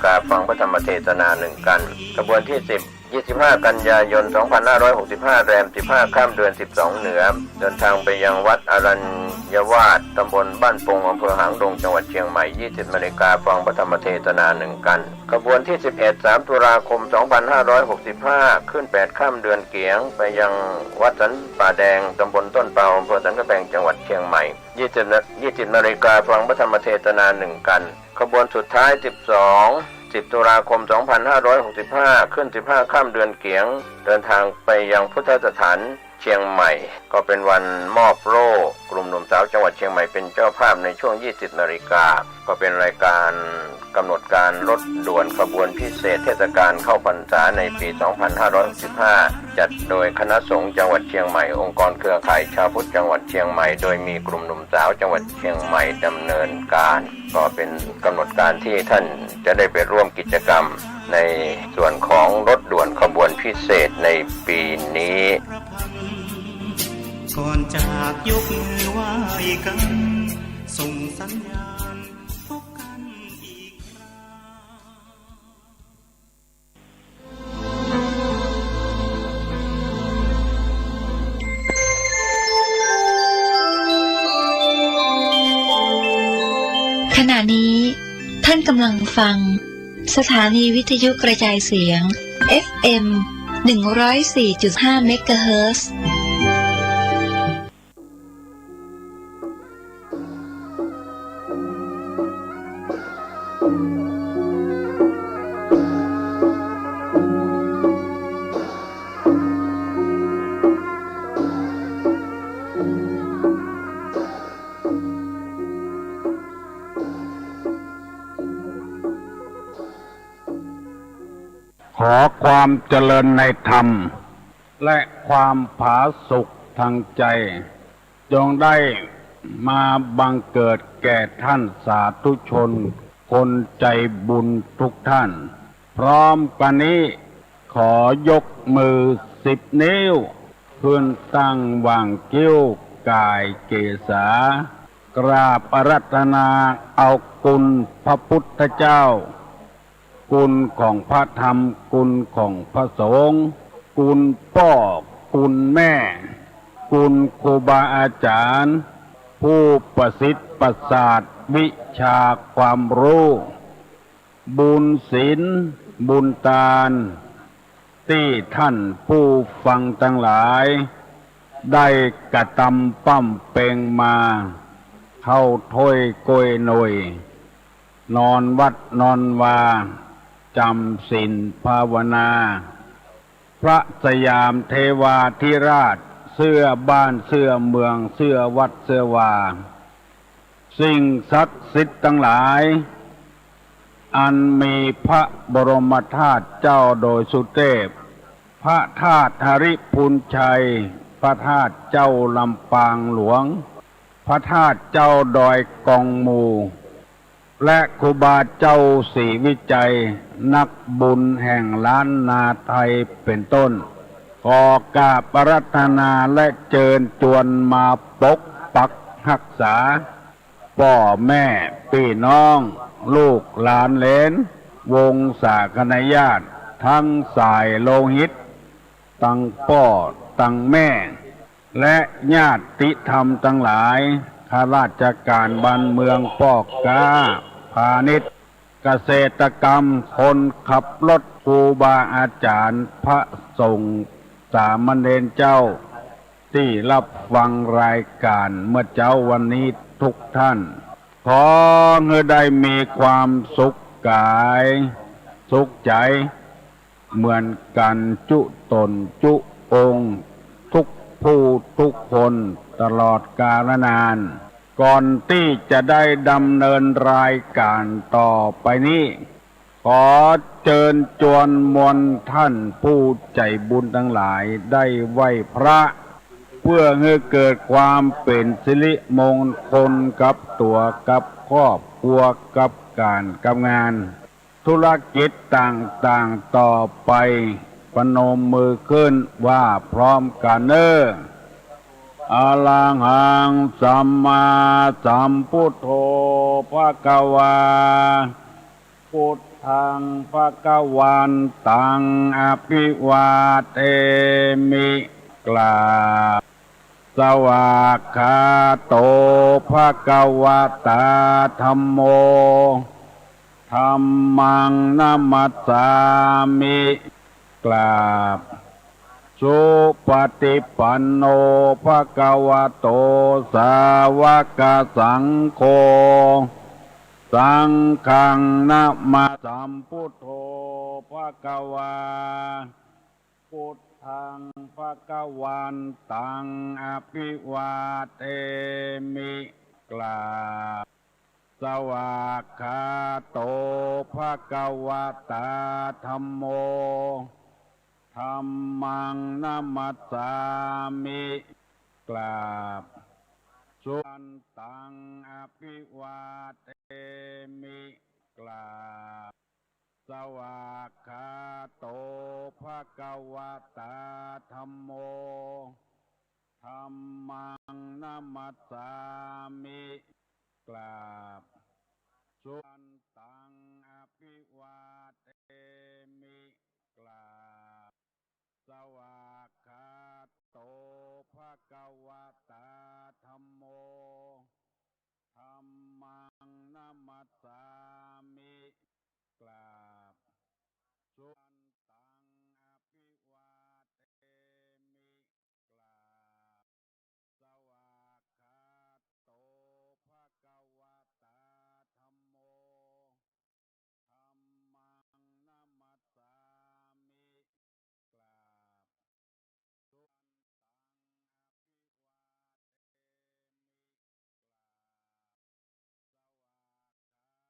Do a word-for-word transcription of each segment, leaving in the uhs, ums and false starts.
กาฟังพระธรรมเทศนาหนึ่งกัณฑ์ ขบวนที่สิบ ยี่สิบห้า กันยายน สองพันห้าร้อยหกสิบห้า แรม สิบห้า ค่ำ เดือน สิบสอง เหนือ เดินทางไปยังวัดอรัญญวาส ตำบลบ้านปง อำเภอหางดง จังหวัดเชียงใหม่ ยี่สิบนาฬิกา ฟังพระธรรมเทศนาหนึ่งกัณฑ์ ขบวนที่สิบเอ็ด สาม ตุลาคม สองพันห้าร้อยหกสิบห้า ขึ้น แปด ค่ำ เดือนเกี๋ยง ไปยังวัดสันป่าแดง ตำบลต้นเปา อำเภอสันกำแพง จังหวัดเชียงใหม่ ยี่สิบนา ยี่สิบนาฬิกา ฟังพระธรรมเทศนาหนึ่งกัณฑ์ ขบวนสุดท้าย สิบสอง สิบ ตุลาคม สองพันห้าร้อยหกสิบห้า ขึ้น สิบห้า ค่ำ เดือนเกี๋ยง เดินทางไปยังพุทธสถานเชียงใหม่ ก็เป็นวันมอบโล่กลุ่มหนุ่มสาวจังหวัดเชียงใหม่เป็นเจ้าภาพในช่วง ยี่สิบนาฬิกา ก็เป็นรายการกำหนดการรถด่วนขบวนพิเศษเทศกาลเข้าพรรษาในปี สองพันห้าร้อยหกสิบห้า จัดโดยคณะสงฆ์จังหวัดเชียงใหม่ องค์กรเครือข่ายชาวพุทธจังหวัดเชียงใหม่ โดยมีกลุ่มหนุ่มสาวจังหวัดเชียงใหม่ดำเนินการ ก็เป็นกำหนดการที่ท่านจะได้ไปร่วมกิจกรรมในส่วนของรถด่วนขบวนพิเศษในปีนี้ ก่อนจากยกมือไหว้กัน ส่งสัญญาณพบกันอีกครั้ง ขณะนี้ท่านกำลังฟังสถานีวิทยุกระจายเสียง เอฟเอ็ม หนึ่งร้อยสี่จุดห้า เมกะเฮิรตซ์ ขอความเจริญในธรรม และความผาสุกทางใจ จงได้มาบังเกิดแก่ท่านสาธุชนคนใจบุญทุกท่าน พร้อมกันนี้ขอยกมือสิบนิ้วขึ้นตั้งหว่างคิ้วก่ายเกศา กราบอาราธนาเอาคุณพระพุทธเจ้า คุณของพระธรรม คุณของพระสงฆ์ คุณป้อ คุณแม่ คุณครูบาอาจารย์ ผู้ประสิทธิ์ประสาทวิชาความรู้ บุญศีล บุญตาน ตี้ท่านผู้ฟังตังหลาย ได้กระตำบำเพ็งมา เข้าถ้วยโกยหน่วย นอนวัดนอนวา จำศีลภาวนา พระสยามเทวาธิราช เสื้อบ้านเสื้อเมือง เสื้อวัดเสื้อวา สิ่งศักดิ์สิทธิ์ตังหลาย อันมีพระบรมธาตุเจ้าดอยสุเทพ พระธาตุหริภุญชัย พระธาตุเจ้าลำปางหลวง พระธาตุเจ้าดอยกองหมู่ และครูบาเจ้าศรีวิชัย นักบุญแห่งล้านนาไทยเป็นต้น ขอกราบอาราธนาและเจิญจวนมาปกปักฮักษา ป้อแม่ปี้น้อง ลูกหลานเหลน วงศาคณาญาติ ตังสายโลหิต ตังป้อตังแม่ และญาติธรรมตังหลาย ข้าราชการบ้านเมือง ป้อก๊าพาณิชย์ เกษตรกรรม คนขับรถ ครูบาอาจารย์ พระสงฆ์ สามเณรเจ้า ตี้ฮับฟังรายการเมื่อเจ๊าวันนี้ทุกท่าน ขอหื้อได้มีความสุขก๋าย สุขใจ๋ เหมือนกั๋นจุ๊ต๋นจุ๊องค์ ทุกผู้ทุกคน ตลอดกาลนาน ก่อนตี้จะได้ดำเนินรายการต่อไปนี้ ขอเจิญจวนมวลท่านผู้ใจ๋บุญตังหลายได้ไหว้พระ เพื่อหื้อเกิดความเป๋นสิริมงคลกับตั๋วกับครอบครัวกับก๋านกับงาน ธุรกิจต่างๆ ต่อไป ประนมมือขึ้นว่าพร้อมกั๋นเน่อ อะระหังสัมมาสัมพุทโธ ภะคะวา พุท ทัง ภะคะวันตัง อะภิวาเทมิ กราบ สวากขาโต ภะคะวะตา ธัมโม ธัมมัง นะมัสสามิ กราบ สุปะติปันโน ภะคะวะโต สาวะกะสังโฆ สังฆัง นะมัส สัมพุทโธ ภะคะวา พุทธัง ภะคะวันตัง อะภิวาเทมิ กราบ สวากขาโต ภะคะวะตา ธัมโม ธัมมัง นะมัสสามิ กราบ สุ วันตัง อะภิวาเทมิ กราบ สวากขาโต ภะคะวะตา ธัมโม ธัมมัง นะมัสสามิ กราบ สุ วันตัง อะภิวาเทมิ กราบ สวากขาโต ภะคะวะตา ธัมโม ธัมมัง นะมัสสามิ กราบ สุ วันตัง อะภิวาเทมิ กราบ สวากขาโต ภะคะวะตา ธัมโม ธัมมัง นะมัสสามิ กราบ สุ วันตัง อะภิวาเทมิ กราบ สวากขาโต ภะคะวะตา ธัมโม ธัมมัง นะมัสสามิ กราบ สุ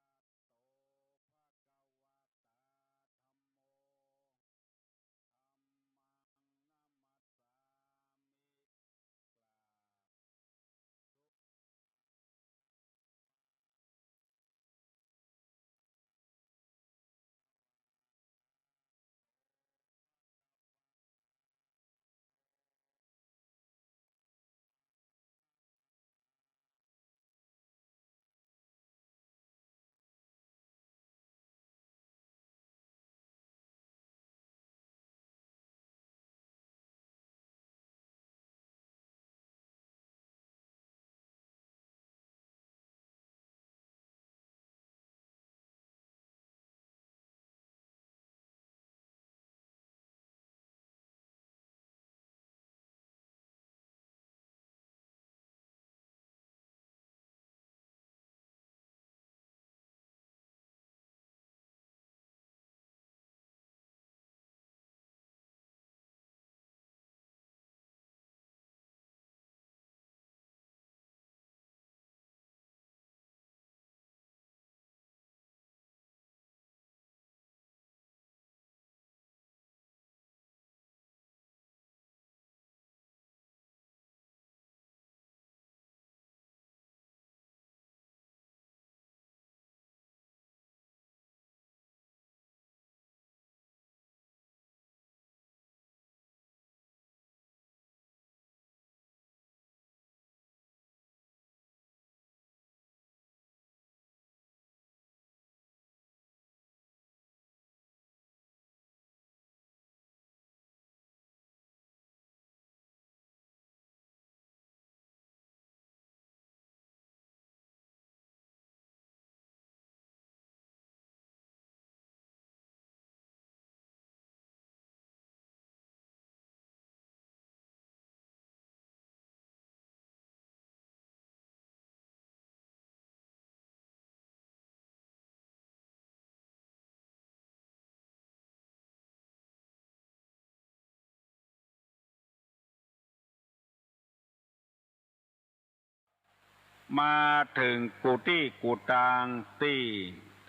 มาเถิงกู้ตี้กู้ตางตี้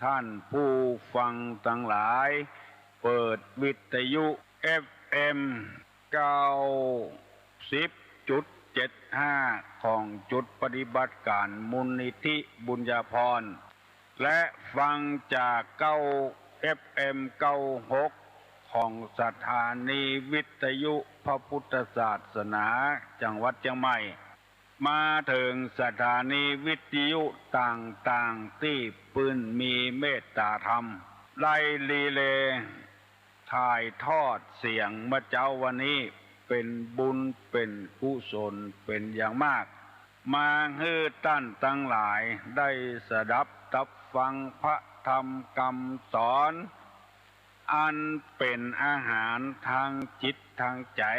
ต้านผู้ฟังตังหลาย เปิดวิทยุ เอฟเอ็ม เก้าสิบจุดเจ็ดห้า ของจุดปฏิบัติก๋านมูลนิธิบุญญาภรณ์ และฟังจากเก้า เอฟเอ็ม เก้าหก ของสถานีวิทยุพระพุทธศาสนาจังหวัดเจียงใหม่ มาเถิงสถานีวิทยุต่างๆ ตี้ปื้นมีเมตตาธรรม ได้ลีเลถ่ายทอดเสียงเมื่อเจ๊าวันนี้ เป๋นบุญเป๋นกุศลเป๋นอย่างมาก มาหื้อต้านตังหลายได้สดับตับฟังพระธรรมกำสอน อันเป๋นอาหารตางจิตตางใจ๋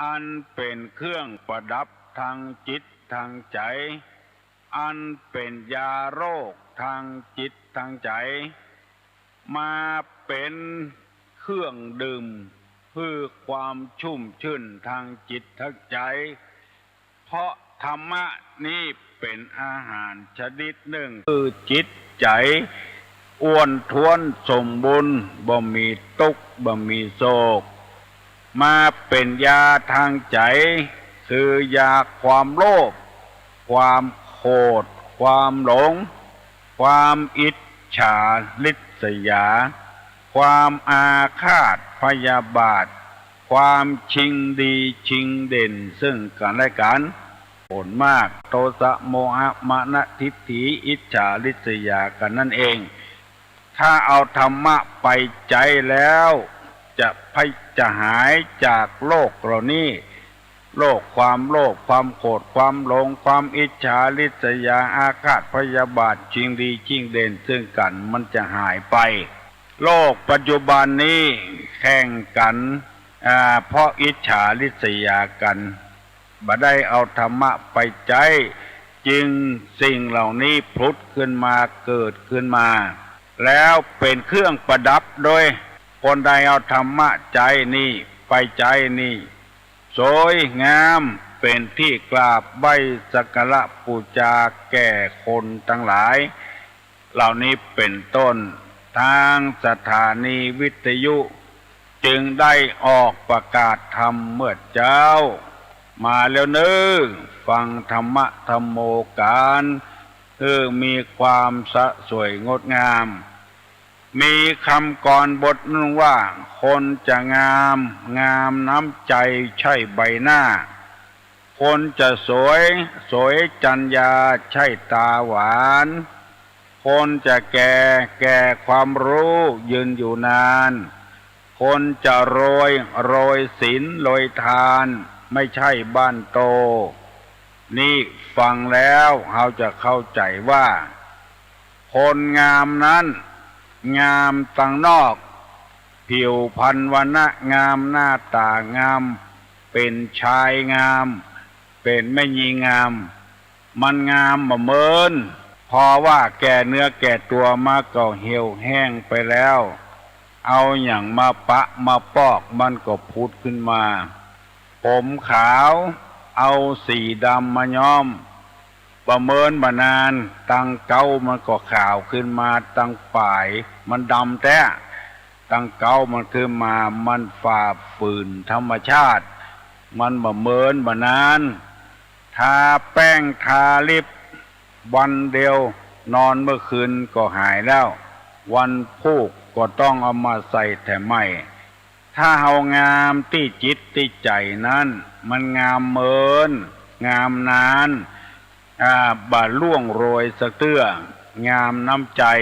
อันเป๋นเครื่องประดับตางจิตตางใจ๋ อันเป๋นยาโรคตางจิตตางใจ๋ มาเป๋นเครื่องดื่มหื้อความชุ่มชื่นตางจิตตางใจ๋ เพราะธรรมะนี้เป๋นอาหารชนิดนึ่ง หื้อจิตใจ๋อ้วนท้วนสมบูรณ์ บ่มีตุ๊กข์ บ่มีโศก มาเป๋นยาตางใจ๋ คือยาความโลภ ความโขด ความหลง ความอิจฉาริษยา ความอาฆาตพยาบาท ความชิงดีชิงเด่นซึ่งกั๋นและกั๋น ผลมาก โทสะ โมหะ มานะ ทิฏฐิ อิจฉาริษยากั๋นนั่นเอง ถ้าเอาธรรมะไปใจ๊แล้ว จะไพ จะหายจากโรคเหล่านี้ โรคความโลภ ความโขด ความหลง ความอิจฉาริษยา อาฆาตพยาบาท ชิงดีชิงเด่นซึ่งกั๋น มันจะหายไป โลกปัจจุบันนี้แข่งกั๋น อ่า เพราะอิจฉาริษยากั๋น บ่ได้เอาธรรมะไปใจ๊ จึงสิ่งเหล่านี้ผุดขึ้นมา เกิดขึ้นมา แล้วเป๋นเครื่องประดับโดย คนใดเอาธรรมะใจ๊นี่ ไปใจ๊นี่ สวยงาม เป๋นตี้กราบไหว้สักการะปู๋จาแก่คนตังหลาย เหล่านี้เป๋นต้น ตางสถานีวิทยุ จึงได้ออกประกาศธรรมเมื่อเจ๊า มาแล้วเน่อ ฟังธรรมะธัมโมกั๋น หื้อมีความสะสวยงดงาม มีกำกรบทนึ่งว่า คนจะงาม งามน้ำใจ๋ใช่ใบหน้า คนจะสวย สวยจัญญาใช่ต๋าหวาน คนจะแก่ แก่ความฮู้ยืนอยู่นาน คนจะรวย รวยศีลรวยทาน ไม่ใช่บ้านโต นี่ฟังแล้วเฮาจะเข้าใจ๋ว่า คนงามนั้น งามตางนอก ผิวพรรณวรรณะงาม หน้าต๋างาม เป๋นชายงาม เป๋นแม่ญิงงาม มันงามบ่เหมือน พอว่าแก่เนื้อแก่ตั๋วมาก็เหี่ยวแห้งไปแล้ว เอาหยังมาปะมาปอกมันก็ผุดขึ้นมา ผมขาว เอาสีดำมาย้อม บ่เหมินบ่นาน ตังเก๊ามันก็ขาวขึ้นมา ตังป๋ายมันดำแต๊ ตังเก๊ามันขึ้นมา มันฝ่าฝืนธรรมชาติ มันบ่เหมินบ่นาน ทาแป้งทาลิปวันเดียว นอนเมื่อคืนก็หายแล้ว วันพูกก็ต้องเอามาใส่แถมใหม่ ถ้าเฮางามตี้จิตตี้ใจ๋นั้น มันงามเมิน งามนาน อ่า บ่ล่วงโรยสักเตื้อ งามน้ำใจ๋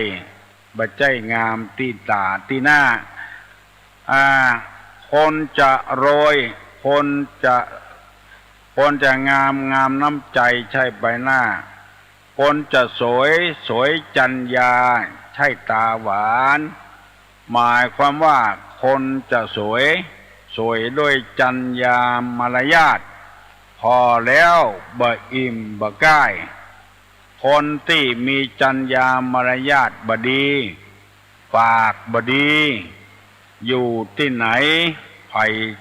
บ่ใจ้งามตี้ต๋าตี้หน้า อ่า คนจะโรย คนจะ คนจะงาม งามน้ำใจ๋ใช่ใบหน้า คนจะสวย สวยจัญญาใช่ต๋าหวาน หมายความว่าคนจะสวย สวยด้วยจัญญามารยาท ผ่อแล้วบ่อิ่มบ่ก้าย คนตี้มีจัญญามารยาทบ่ดี ปากบ่ดี อยู่ตี้ไหน ใผ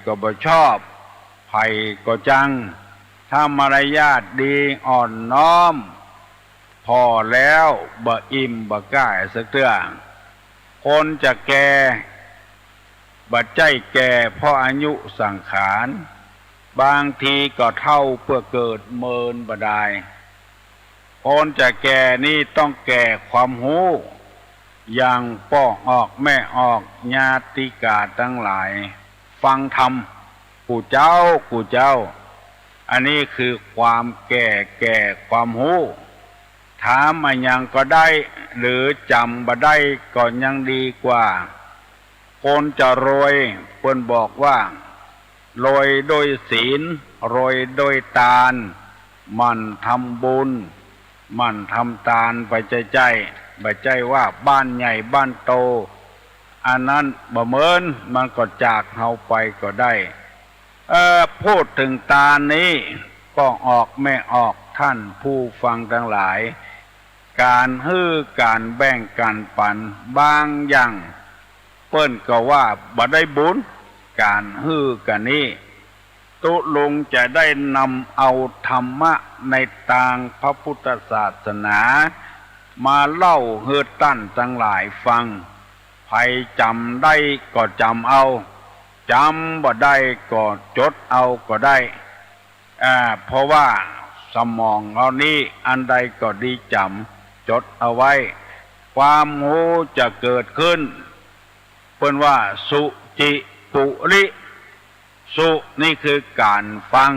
ก็บ่ชอบ ใผก็จัง ถ้ามารยาทดีอ่อนน้อม ผ่อแล้วบ่อิ่มบ่ก้ายสักเตื้อ คนจะแก่ บ่ใจ้แก่เพราะอายุสังขาร บางทีก็เฒ่าเปื้อเกิดเมินบ่ดาย คนจะแก่นี่ต้องแก่ความฮู้ อย่างป้อออกแม่ออก ญาติกาตังหลาย ฟังธรรม กู่เจ้า กู่เจ้า อันนี้คือความแก่ แก่ความฮู้ ท ถามอะหยังก็ได้ หรือจ๋ำบ่ได้ก็ยังดีกว่า คนจะรวย เปิ้นบอกว่า รวยด้วยศีล รวยด้วยตาน หมั่นทำบุญ หมั่นทำตานไปใจ๊ๆ บ่ใจ้ว่าบ้านใหญ่บ้านโต อันนั้นบ่เหมือน มันก็จากเฮาไปก็ได้ เอ่อ พูดเถิงตานนี้ ป้อออกแม่ออก ท่านผู้ฟังตังหลาย ก๋านหื้อ ก๋านแบ่ง ก๋านปัน บางอย่าง เปิ้นก็ว่าบ่ได้บุญ ก๋านหื้อกั๋นนี้ ตุ๊ลุงจะได้นำเอาธรรมะในตางพระพุทธศาสนา มาเล่าหื้อต้านตังหลายฟัง ใผจ๋ำได้ก็จ๋ำเอา จ๋ำบ่ได้ก็จดเอาก็ได้ อ่า เพราะว่าสมองเฮานี้อันใดก็ดีจ๋ำ จดเอาไว้ ความฮู้จะเกิดขึ้น เปิ้นว่า สุจิปุริ สุนี่คือก๋านฟัง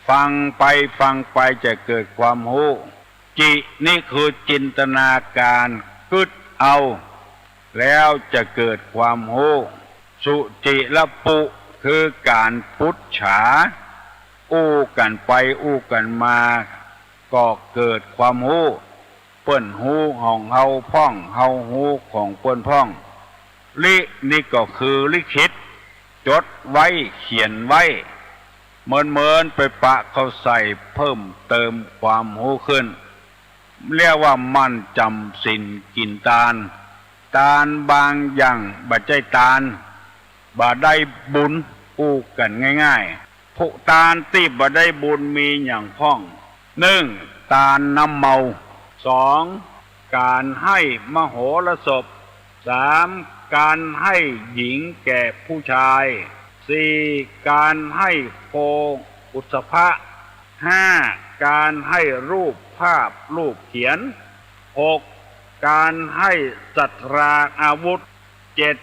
ฟังไปฟังไปจะเกิดความฮู้ จินี่คือจินตนาการ กึ๊ดเอา แล้วจะเกิดความฮู้ สุจิระปุ คือก๋านปุจฉา อู้กั๋นไปอู้กั๋นมา ก็เกิดความฮู้ เปิ้นฮู้ของเฮาพ่อง เฮาฮู้ของเปิ้นพ่อง ลินี่ก็คือลิขิต จดไว้ เขียนไว้ เหมือนๆ ไปปะเข้าใส่ เพิ่มเติมความฮู้ขึ้น เรียกว่าหมั่นจ๋ำศีลกิ๋นตาน ตานบางอย่างบ่ใจ้ตาน บ่ได้บุญ อู้กั๋นง่ายๆ ผู้ตานตี้บ่ได้บุญมีหยังพ่อง นึ่ง ตานน้ำเมา สอง ก๋านให้มโหรสพ สาม ก๋านให้หญิงแก่ผู้ชาย สี่ ก๋านให้โภอุสสภะ ห้า ก๋านให้รูปภาพรูปเขียน หก ก๋านให้สัตราอาวุธ เจ็ด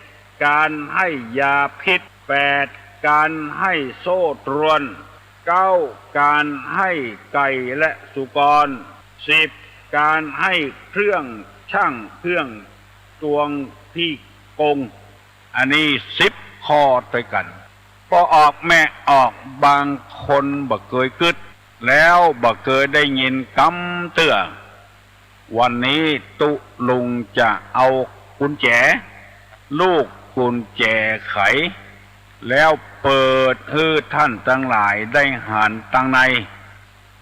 ก๋านให้ยาพิษ แปด ก๋านให้โซ่ตรวน เก้า ก๋านให้ไก่และสุกร สิบ ก๋านให้เครื่องชั่งเครื่องตวงตี้กง อันนี้สิบข้อตวยกั๋น ป้อออกแม่ออก บางคนบ่เกยกึ๊ด แล้วบ่เกยได้ยินกำเตื้อ วันนี้ตุ๊ลุงจะเอากุญแจ ลูกกุญแจไข แล้วเปิดหื้อท่านตังหลายได้หันตังใน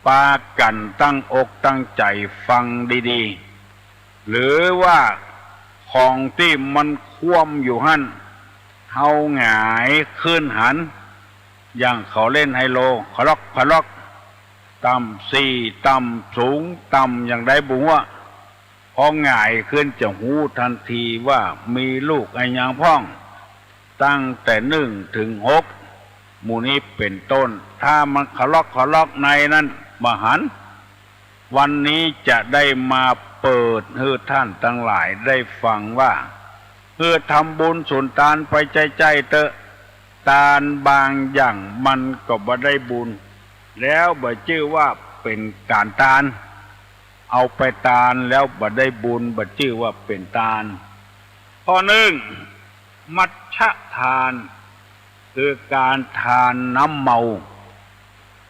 ปากั๋นตั้งอกตั้งใจ๋ฟังดีๆ หรือว่าของตี้มันคว่ำอยู่หั้น เฮาหงายขึ้นหัน อย่างเขาเล่นไฮโล ขะล็อกขะล็อก ต่ำสี่ ต่ำสูง ต่ำอย่างใดบ่ฮู้ พอหงายขึ้นจะฮู้ตันทีว่ามีลูกอะหยังพ่อง ตั้งแต่นึ่งเถิงหก หมู่นี้เป๋นต้น ถ้ามันขะล็อกขะล็อกในนั้นบ่หัน วันนี้จะได้มาเปิดหื้อท่านตังหลายได้ฟังว่า หื้อทำบุญสุนตานไปใจ๊ๆ เต๊อะ ตานบางอย่างมันก็บ่ได้บุญ แล้วบ่จื้อว่าเป๋นก๋านตาน เอาไปตานแล้วบ่ได้บุญ บ่จื้อว่าเป๋นตาน ข้อนึ่ง มัชฌะทาน คือก๋านทานน้ำเมา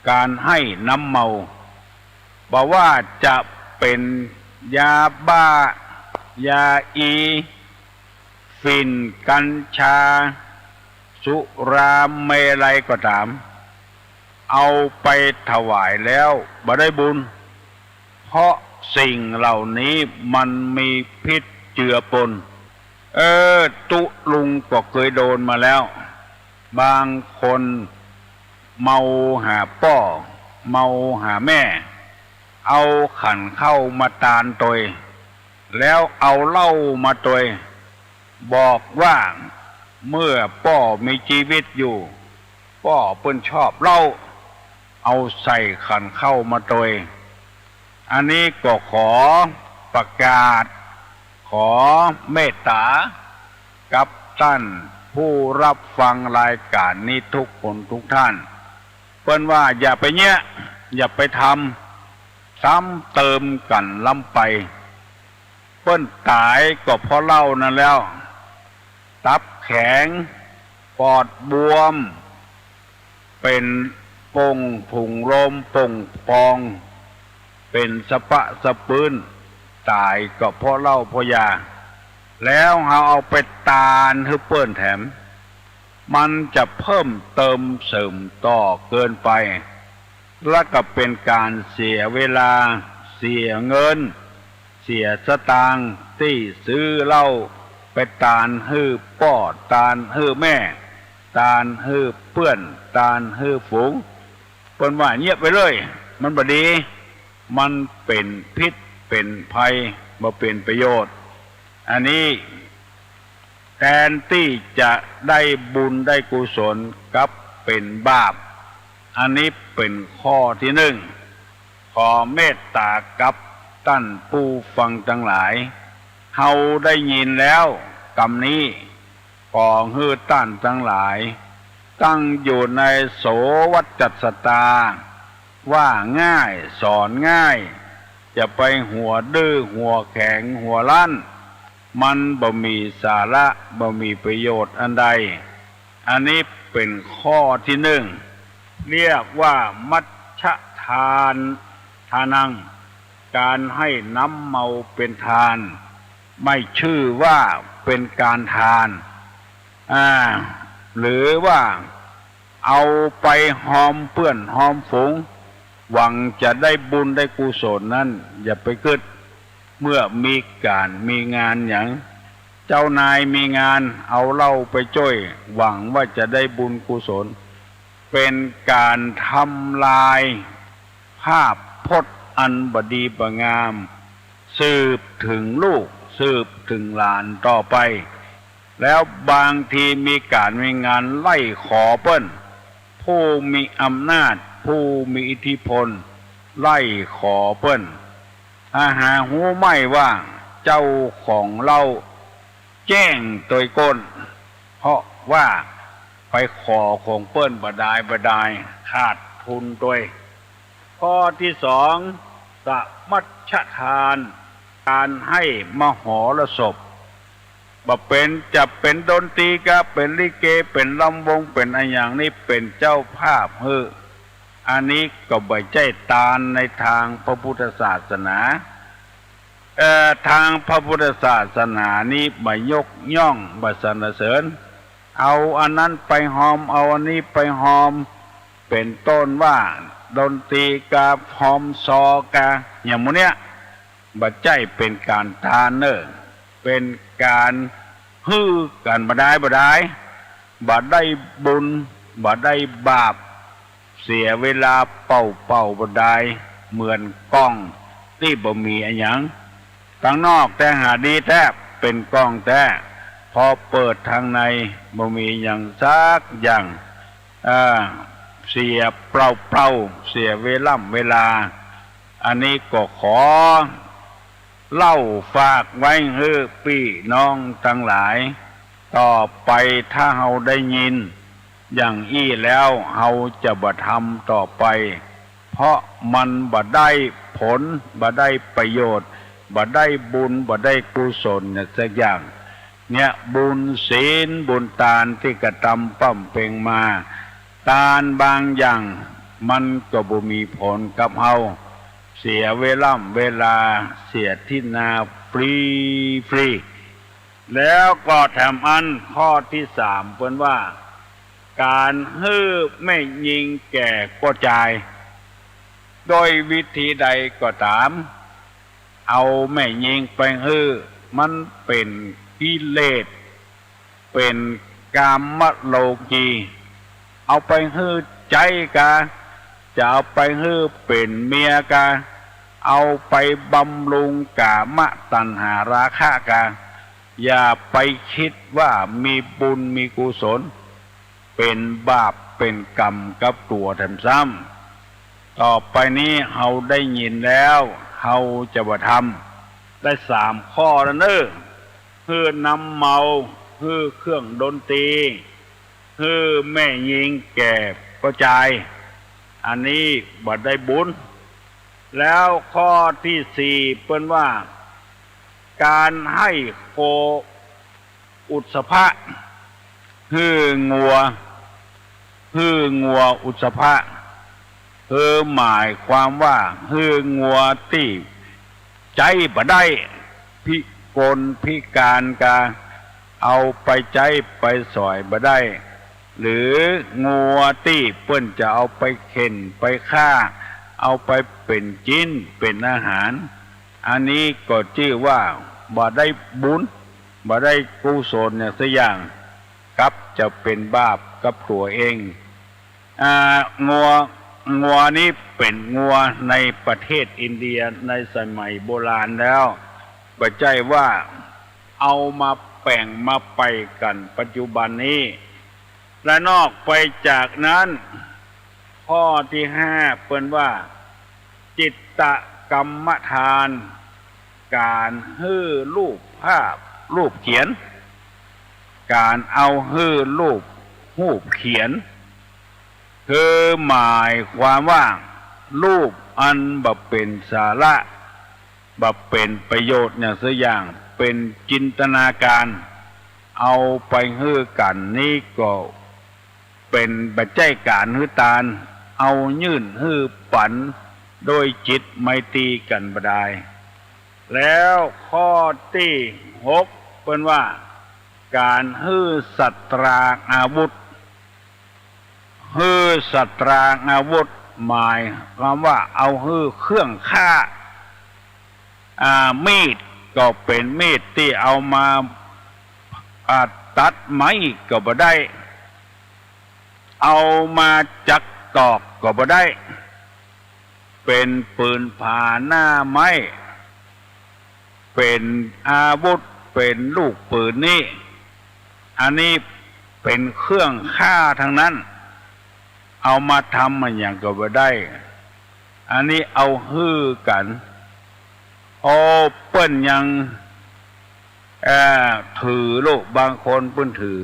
ก๋านให้น้ำเมา บ่ว่าจะเป๋นยาบ้า ยาอี ฝิ่น กัญชา สุรา เมรัยก็ต๋าม เอาไปถวายแล้วบ่ได้บุญ เพราะสิ่งเหล่านี้มันมีพิษเจือปน เออ ตุ๊ลุงก็เกยโดนมาแล้ว บางคนเมาหาป้อ เมาหาแม่ เอาขันข้าวมาตานตวย แล้วเอาเหล้ามาตวย บอกว่าเมื่อป้อมีจีวิตอยู่ ป้อเปิ้นชอบเหล้า เอาใส่ขันข้าวมาตวย อันนี้ก็ขอประกาศ ขอเมตต๋ากับต้านผู้รับฟังรายก๋านนี้ทุกคนทุกท่าน เปิ้นว่าอย่าไปเยียะ อย่าไปทำ ซ้ำเติมกั๋นล้ำไป เปิ้นต๋ายก็เพราะเหล้านั้นแล้ว ตับแข็ง ปอดบวม เป๋นโป่งถุงลมโป่งพอง เป๋นสะปะสะปื้น ต๋ายก็เพราะเหล้าเพราะยา แล้วเฮาเอาไปตานหื้อเปิ้นแถม มันจะเพิ่มเติมเสริมต่อเกินไป และก็เป๋นก๋านเสียเวลา เสียเงิน เสียสตางค์ ตี้ซื้อเหล้าไปตานหื้อป้อ ตานหื้อแม่ ตานหื้อเปื้อน ตานหื้อฝูง เปิ้นว่าเยียะไปเลย มันบ่ดี มันเป๋นพิษเป๋นภัย บ่เป๋นประโยชน์ อันนี้ แตนตี้จะได้บุญได้กุศล กลับเป๋นบาป อันนี้เป๋นข้อตี้นึ่ง ขอเมตต๋ากับต้านผู้ฟังตังหลาย เฮาได้ยินแล้วกำนี้ ขอหื้อต้านตังหลาย ตั้งอยู่ในโสวัตจัสตา ว่าง่าย สอนง่าย จะไปหัวดื้อ หัวแข็ง หัวรั้น มันบ่มีสาระ บ่มีประโยชน์อันใด อันนี้เป๋นข้อตี้นึ่ง เรียกว่ามัชฌะทาน ทานัง ก๋านหื้อน้ำเมาเป๋นทาน ไม่ชื่อว่าเป๋นก๋านทาน อ่า หรือว่า เอาไปฮอมเปื้อนฮอมฝูง หวังจะได้บุญได้กุศลนั้น อย่าไปกึ๊ด เมื่อมีก๋านมีงานหยัง เจ้านายมีงาน เอาเหล้าไปจ้วย หวังว่าจะได้บุญกุศล เป๋นก๋านทำลายภาพพจน์อันบ่ดีบ่งาม สืบเถิงลูก สืบเถิงหลานต่อไป แล้วบางทีมีก๋านมีงานไล่ขอเปิ้น ผู้มีอำนาจ ผู้มีอิทธิพล ไล่ขอเปิ้น ถ้าหาฮู้ไหม้ว่าเจ้าของเหล้าแจ้งตวยก้น เพราะว่าไปขอของเปิ้นบ่ดายบ่ดาย ขาดทุนตวย ข้อตี้สอง สมัชฌทาน ก๋านหื้อมหรสพ บ่เป๋นจะเป๋นดนตรีกา เป๋นลิเก เป๋นลำวง เป๋นอะหยังนี้ เป๋นเจ้าภาพหื้อ อันนี้ก็บ่ใจ้ตานในตางพระพุทธศาสนา เอ่อ ตางพระพุทธศาสนานี้บ่ยกย่อง บ่สรรเสริญ เอาอันนั้นไปฮอม เอาอันนี้ไปฮอม เป๋นต้นว่าดนตรีกา ฮอมซอกา อย่างหมู่เนี้ย บ่ใจ้เป๋นก๋านตานเน่อ เป๋นก๋านหื้อกั๋นบ่ดายบ่ดาย บ่ได้บุญ บ่ได้บาป เสียเวลาเป่าๆ บ่ดาย เหมือนกล้องตี้บ่มีอะหยัง ตังนอกแต๊หาดีแต๊ เป๋นกล้องแต๊ พอเปิดตางในบ่มีหยังสักอย่าง อ่า เสียเปล่าๆ เสียเวล่ำเวลา อันนี้ก็ขอเล่าฝากไว้หื้อปี้น้องตังหลาย ต่อไปถ้าเฮาได้ยินอย่างอี้แล้ว เฮาจะบ่ทำต่อไป เพราะมันบ่ได้ผล บ่ได้ประโยชน์ บ่ได้บุญ บ่ได้กุศลเนี่ยสักอย่าง เนี่ย บุญศีลบุญตานตี้กระตำบำเพ็งมา ตานบางอย่างมันก็บ่มีผลกับเฮา เสียเวล่ำเวลา เสียตี้นาฟรีๆ แล้วก็แถมอันข้อตี้สามเปิ้นว่า ก๋านหื้อแม่ญิงแก่ป้อจาย โดยวิธีใดก็ต๋าม เอาแม่ญิงไปหื้อ มันเป๋นกิเลส เป๋นกามโลกี เอาไปหื้อใจ๊กา จะเอาไปหื้อเป๋นเมียกา เอาไปบำรุงกามตัณหาราคะกา อย่าไปกึ๊ดว่ามีบุญมีกุศล เป๋นบาปเป๋นกรรมกับตั๋วแถมซ้ำ ต่อไปนี้เฮาได้ยินแล้ว เฮาจะบ่ทำ ได้สามข้อแล้วเน่อ หื้อน้ำเมา หื้อเครื่องดนตรี หื้อแม่ญิงแก่ป้อจาย อันนี้บ่ได้บุญ แล้วข้อตี้สี่เปิ้นว่า ก๋านหื้อโคอุสสภะ หื้องัว หื้องัวอุสสภะ คือหมายความว่าหื้องัวตี้ใจ๊บ่ได้ พิกลพิก๋านกา เอาไปใจ๊ไปสอยบ่ได้ หรืองัวตี้เปิ้นจะเอาไปเข่นไปฆ่า เอาไปเป๋นจิ๊นเป๋นอาหาร อันนี้ก็จื้อว่าบ่ได้บุญ บ่ได้กุศลอย่างสักอย่าง กลับจะเป๋นบาปกับตั๋วเอง อ่า งัว งัวนี้เป๋นงัวในประเทศอินเดียในสมัยโบราณแล้ว บ่ใจ้ว่าเอามาแป๋งมาไปกั๋นปัจจุบันนี้ และนอกไปจากนั้น ข้อตี้ห้าเปิ้นว่า จิตรกรรมทาน ก๋านหื้อรูปภาพ รูปเขียน ก๋านเอาหื้อรูป รูปเขียน คือหมายความว่ารูปอันบ่เป๋นสาระ บ่เป๋นประโยชน์อย่างสักอย่าง เป๋นจินตนาการ เอาไปหื้อกั๋นนี้ก็ เป๋นบ่ใจ้ก๋านหื้อตาน เอายื่นหื้อปั๋นโดยจิตไมตรีกั๋นบ่ดาย แล้วข้อตี้หกเปิ้นว่า ก๋านหื้อสัตราอาวุธ หื้อสัตราอาวุธ หมายความว่าเอาหื้อเครื่องฆ่า อ่า มีดก็เป๋นมีดตี้เอามา อ่า ตัดไม้ก็บ่ได้ เอามาจักตอกก็บ่ได้ เป๋นปืนผาหน้าไม้ เป๋นอาวุธ เป๋นลูกปืนนี้ อันนี้เป๋นเครื่องฆ่าตังนั้น เอามาทำอะหยังก็บ่ได้ อันนี้เอาหื้อกั๋น โอ้ เปิ้นยัง เอ่อ ถือโลก บางคนเปิ้นถือ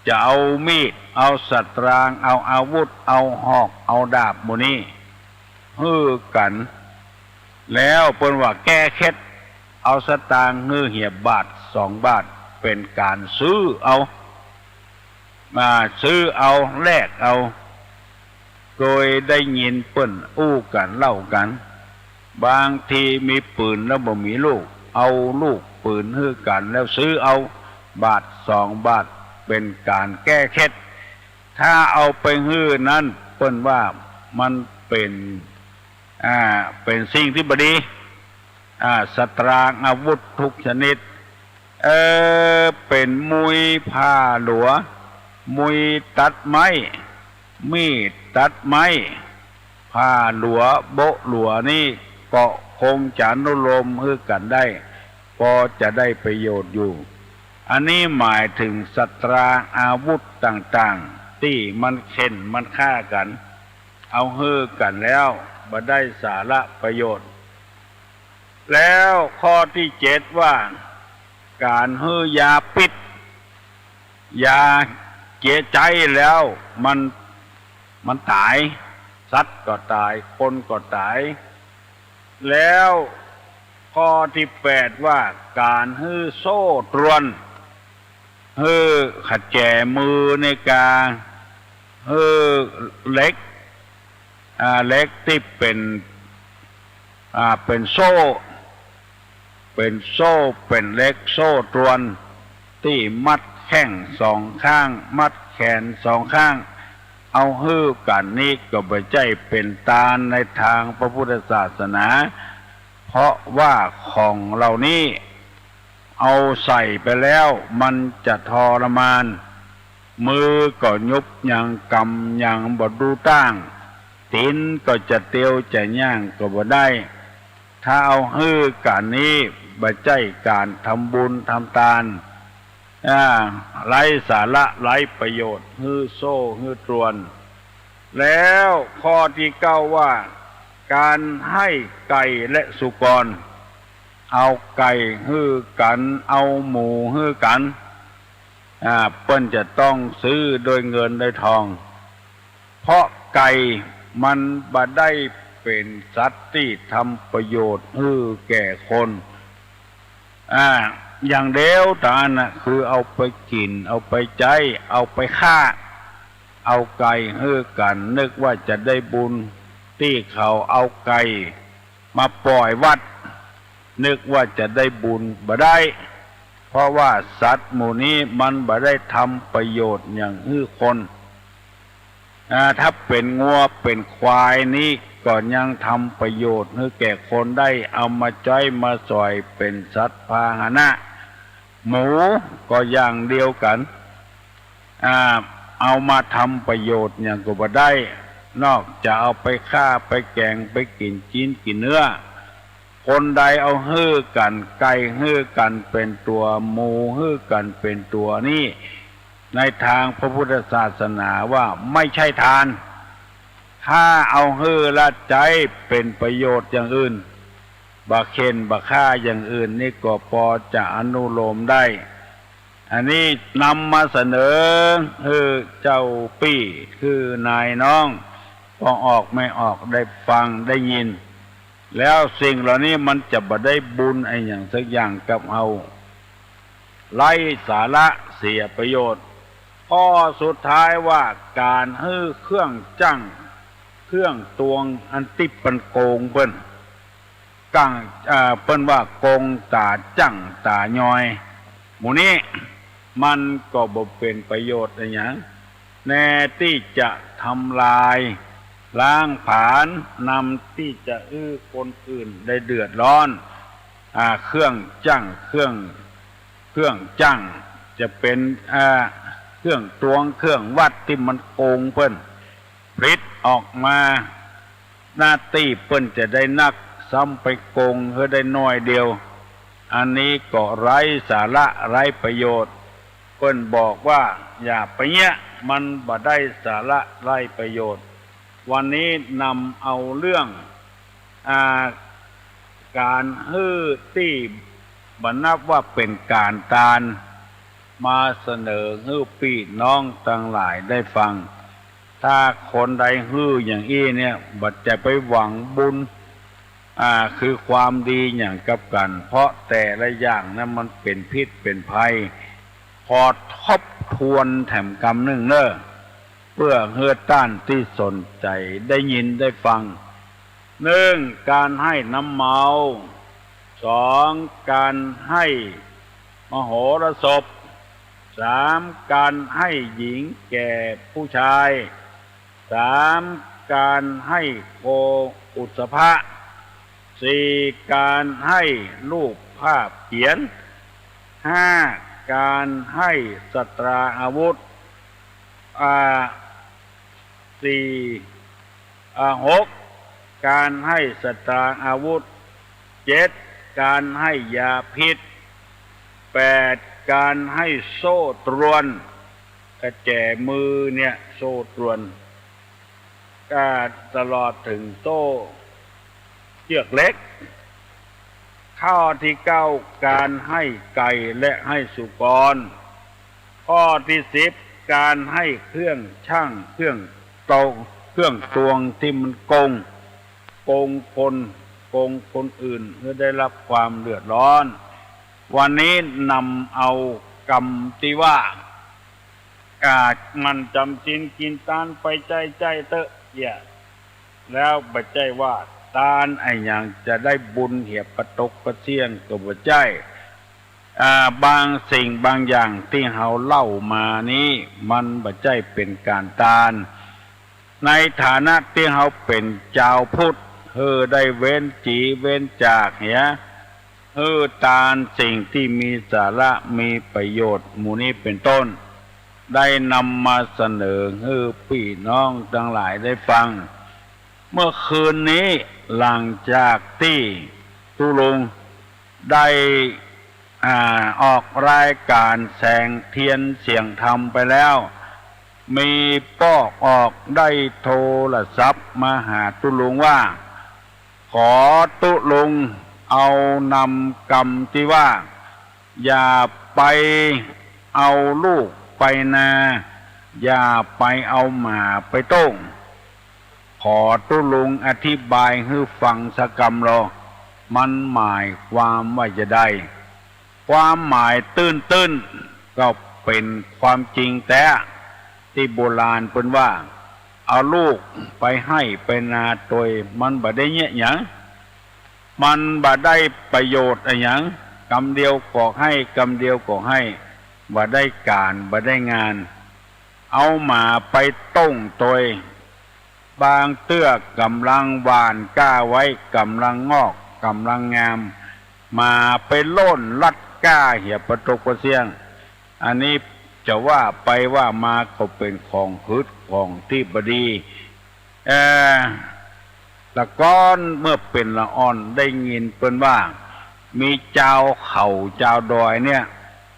จะเอามีด เอาสัตราง เอาอาวุธ เอาหอก เอาดาบหมู่นี้ หื้อกั๋น แล้วเปิ้นว่าแก้เข็ด เอาสตางค์หื้อเหียบาทสองบาท เป๋นก๋านซื้อเอา มาซื้อเอา แลกเอา เกยได้ยินเปิ้นอู้กั๋นเล่ากั๋น บางทีมีปืนแล้วบ่มีลูก เอาลูกปืนหื้อกั๋นแล้วซื้อเอาบาทสองบาท เป๋นก๋านแก้เข็ด ถ้าเอาไปหื้อนั้น เปิ้นว่ามันเป๋น อ่า เป๋นสิ่งตี้บ่ดี อ่า สัตรางอาวุธทุกชนิด เออ เป๋นมุยผ่าหลัว มุยตัดไม้ มีดตัดไม้ ผ่าหลัว โบ๊ะหลัวนี่ก็คงจะอนุโลมหื้อกั๋นได้ ปอจะได้ประโยชน์อยู่ อันนี้หมายเถิงสัตรางอาวุธต่างๆ ตี้มันเข่นมันฆ่ากั๋น เอาหื้อกั๋นแล้วบ่ได้สาระประโยชน์ แล้วข้อตี้เจ็ดว่า ก๋านหื้อยาพิษ ยาเจือใจ๊แล้วมัน มันต๋าย สัตว์ก็ต๋าย คนก็ต๋าย แล้วข้อตี้แปดว่า ก๋านหื้อโซ่ตรวน หื้อขะแจมือในกา หื้อเหล็ก อ่า เหล็กตี้เป๋น อ่า เป๋นโซ่ เป๋นโซ่ เป๋นเหล็กโซ่ตรวน ตี้มัดแข้งสองข้าง มัดแขนสองข้าง เอาหื้อกั๋นนี้ก็บ่ใจ้เป๋นตานในตางพระพุทธศาสนา เพราะว่าของเหล่านี้ เอาใส่ไปแล้วมันจะทรมาน มือก็ยุบยังกำยังบ่ดูตั้ง ตี๋นก็จะเตียวจะย่างก็บ่ได้ ถ้าเอาหื้อกั๋นนี้บ่ใจ้ก๋านทำบุญทำตาน อ่า ไร้สาระไร้ประโยชน์ หื้อโซ่หื้อตรวน แล้วข้อตี้เก้าว่า ก๋านหื้อไก่และสุกร เอาไก่หื้อกั๋น เอาหมูหื้อกั๋น อ่า เปิ้นจะต้องซื้อโดยเงินโดยทอง เพราะไก่มันบ่ได้ เป๋นสัตว์ตี้ทำประโยชน์หื้อแก่คน อ่า อย่างเดียวเต้านั้นน่ะ คือเอาไปกิ๋น เอาไปใจ๊ เอาไปฆ่า เอาไก่หื้อกั๋น นึกว่าจะได้บุญ ตี้เขาเอาไก่มาป่อยวัด นึกว่าจะได้บุญ บ่ได้ เพราะว่าสัตว์หมู่นี้มันบ่ได้ทำประโยชน์หยังหื้อคน อ่า ถ้าเป๋นงัวเป๋นควายนี้ก็ยังทำประโยชน์หื้อแก่คนได้ เอามาใจ๊มาสอยเป๋นสัตว์พาหนะ หมูก็อย่างเดียวกั๋น อ่า เอามาทำประโยชน์หยังก็บ่ได้ นอกจากเอาไปฆ่า ไปแก๋ง ไปกิ๋นจิ๊นกิ๋นเนื้อ คนใดเอาหื้อกั๋น ไก่หื้อกั๋นเป๋นตั๋ว หมูหื้อกั๋นเป๋นตั๋วนี้ ในตางพระพุทธศาสนาว่าไม่ใช่ทาน ถ้าเอาหื้อละใจ๊เป๋นประโยชน์อย่างอื่น บ่เข่นบ่ฆ่าอย่างอื่น นี่ก็ปอจะอนุโลมได้ อันนี้นำมาเสนอหื้อเจ้าปี้ หื้อนายน้อง ปองออกแม่ออกได้ฟังได้ยิน แล้วสิ่งเหล่านี้มันจะบ่ได้บุญอะหยังสักอย่างกับเฮา ไร้สาระเสียประโยชน์ ข้อสุดท้ายว่าก๋านหื้อเครื่องจั่ง เครื่องตวงอันตี้เปิ้นโกงเปิ้น กั๋ง อ่า เปิ้นว่าโกงต๋าจั่งต๋ายอย หมู่นี้มันก็บ่เป๋นประโยชน์อะหยัง แน่ตี้จะทำลายล้างผลาญ นำตี้จะหื้อคนอื่นได้เดือดร้อน อ่า เครื่องจั่ง เครื่อง เครื่องจั่ง จะเป๋น อ่า เครื่องตวง เครื่องวัดตี้มันโกงเปิ้น ผลิตออกมา หน้าตี้เปิ้นจะได้นัก ซ้ำไปโกงหื้อได้น้อยเดียว อันนี้ก็ไร้สาระไร้ประโยชน์ เปิ้นบอกว่าอย่าไปเยียะ มันบ่ได้สาระไร้ประโยชน์ วันนี้นำเอาเรื่อง อ่า ก๋านหื้อตี้บ่นับว่าเป๋นก๋านตาน มาเสนอหื้อปี้น้องตังหลายได้ฟัง ถ้าคนใดหื้ออย่างอี้เนี่ย บ่ใจ้ไปหวังบุญ อ่า คือความดีหยังกับกั๋น เพราะแต่ละอย่างนั้นมันเป๋นพิษเป๋นภัย ขอทบทวนแถมกำนึ่งเน่อ เปื้อหื้อต้านตี้สนใจ๋ได้ยินได้ฟัง นึ่ง ก๋านให้น้ำเมา สอง ก๋านให้มโหรสพ สาม ก๋านให้หญิงแก่ผู้ชาย สาม ก๋านให้โคอุสภะ สี่ ก๋านให้รูปภาพเขียน ห้า ก๋านให้สตราอาวุธ อ่า สี่ อ่า หก ก๋านให้สตราอาวุธ เจ็ด ก๋านให้ยาพิษ แปด ก๋านให้โซ่ตรวน กระแจมือเนี่ย โซ่ตรวน อ่า ตลอดเถิงโซ่เจื้อกเหล็ก ข้อตี้เก้า ก๋านให้ไก่และให้สุกร ข้อตี้สิบ ก๋านให้เครื่องชั่ง เครื่องตวง เครื่องตวงตี้มันโกง โกงคน โกงคนอื่น หื้อได้ฮับความเดือดร้อน วันนี้นำเอากำตี้ว่า อ่า หมั่นจ๋ำศีลกิ๋นตานไปใจ้ๆ เต๊อะ เยียะ แล้วบ่ใจ้ว่าตานอะหยังจะได้บุญเหียปะตกปะเสี้ยงก็บ่ใจ้ อ่า บางสิ่งบางอย่างตี้เฮาเล่ามานี้ มันบ่ใจ้เป๋นก๋านตาน ในฐานะตี้เฮาเป๋นจาวพุทธ หื้อได้เว้นจี๋เว้นจากเหีย หื้อตานสิ่งตี้มีสาระมีประโยชน์หมู่นี้เป๋นต้น ได้นำมาเสนอหื้อปี้น้องตังหลายได้ฟัง เมื่อคืนนี้หลังจากตี้ตุ๊ลุงได้ อ่า ออกรายก๋านแสงเทียนเสียงธรรมไปแล้ว มีป้อออกได้โทรศัพท์มาหาตุ๊ลุงว่า ขอตุ๊ลุงเอานำกำตี้ว่า อย่าไปเอาลูกไปนา อย่าไปเอาหมาไปโต้ง ข ขอตุ๊ลุงอธิบายหื้อฟังสักกำลอ มันหมายความว่าจาใด ความหมายตื้นๆ ก็เป๋นความจริงแต๊ ตี้โบราณเปิ้นว่า เอาลูกไปไฮ่ไปนาตวย มันบ่ได้เยียะหยัง มันบ่ได้ประโยชน์อะหยัง กำเดียวก็ไฮ่ กำเดียวก็ไฮ่ บ่ได้ก๋าน บ่ได้งาน เอาหมาไปต้งตวย บางเตื้อก่ำลังหว่านกล้าไว้ ก่ำลังงอก ก่ำลังงาม หมาไปโล่นลัดกล้าเหียปะตกปะเสี้ยง อันนี้จะว่าไปว่ามาก็เป๋นของหืดของตี้บ่ดี เอ่อ แต่ก่อนเมื่อเป๋นละอ่อนได้ยินเปิ้นว่า มีจาวเขาจาวดอยเนี่ย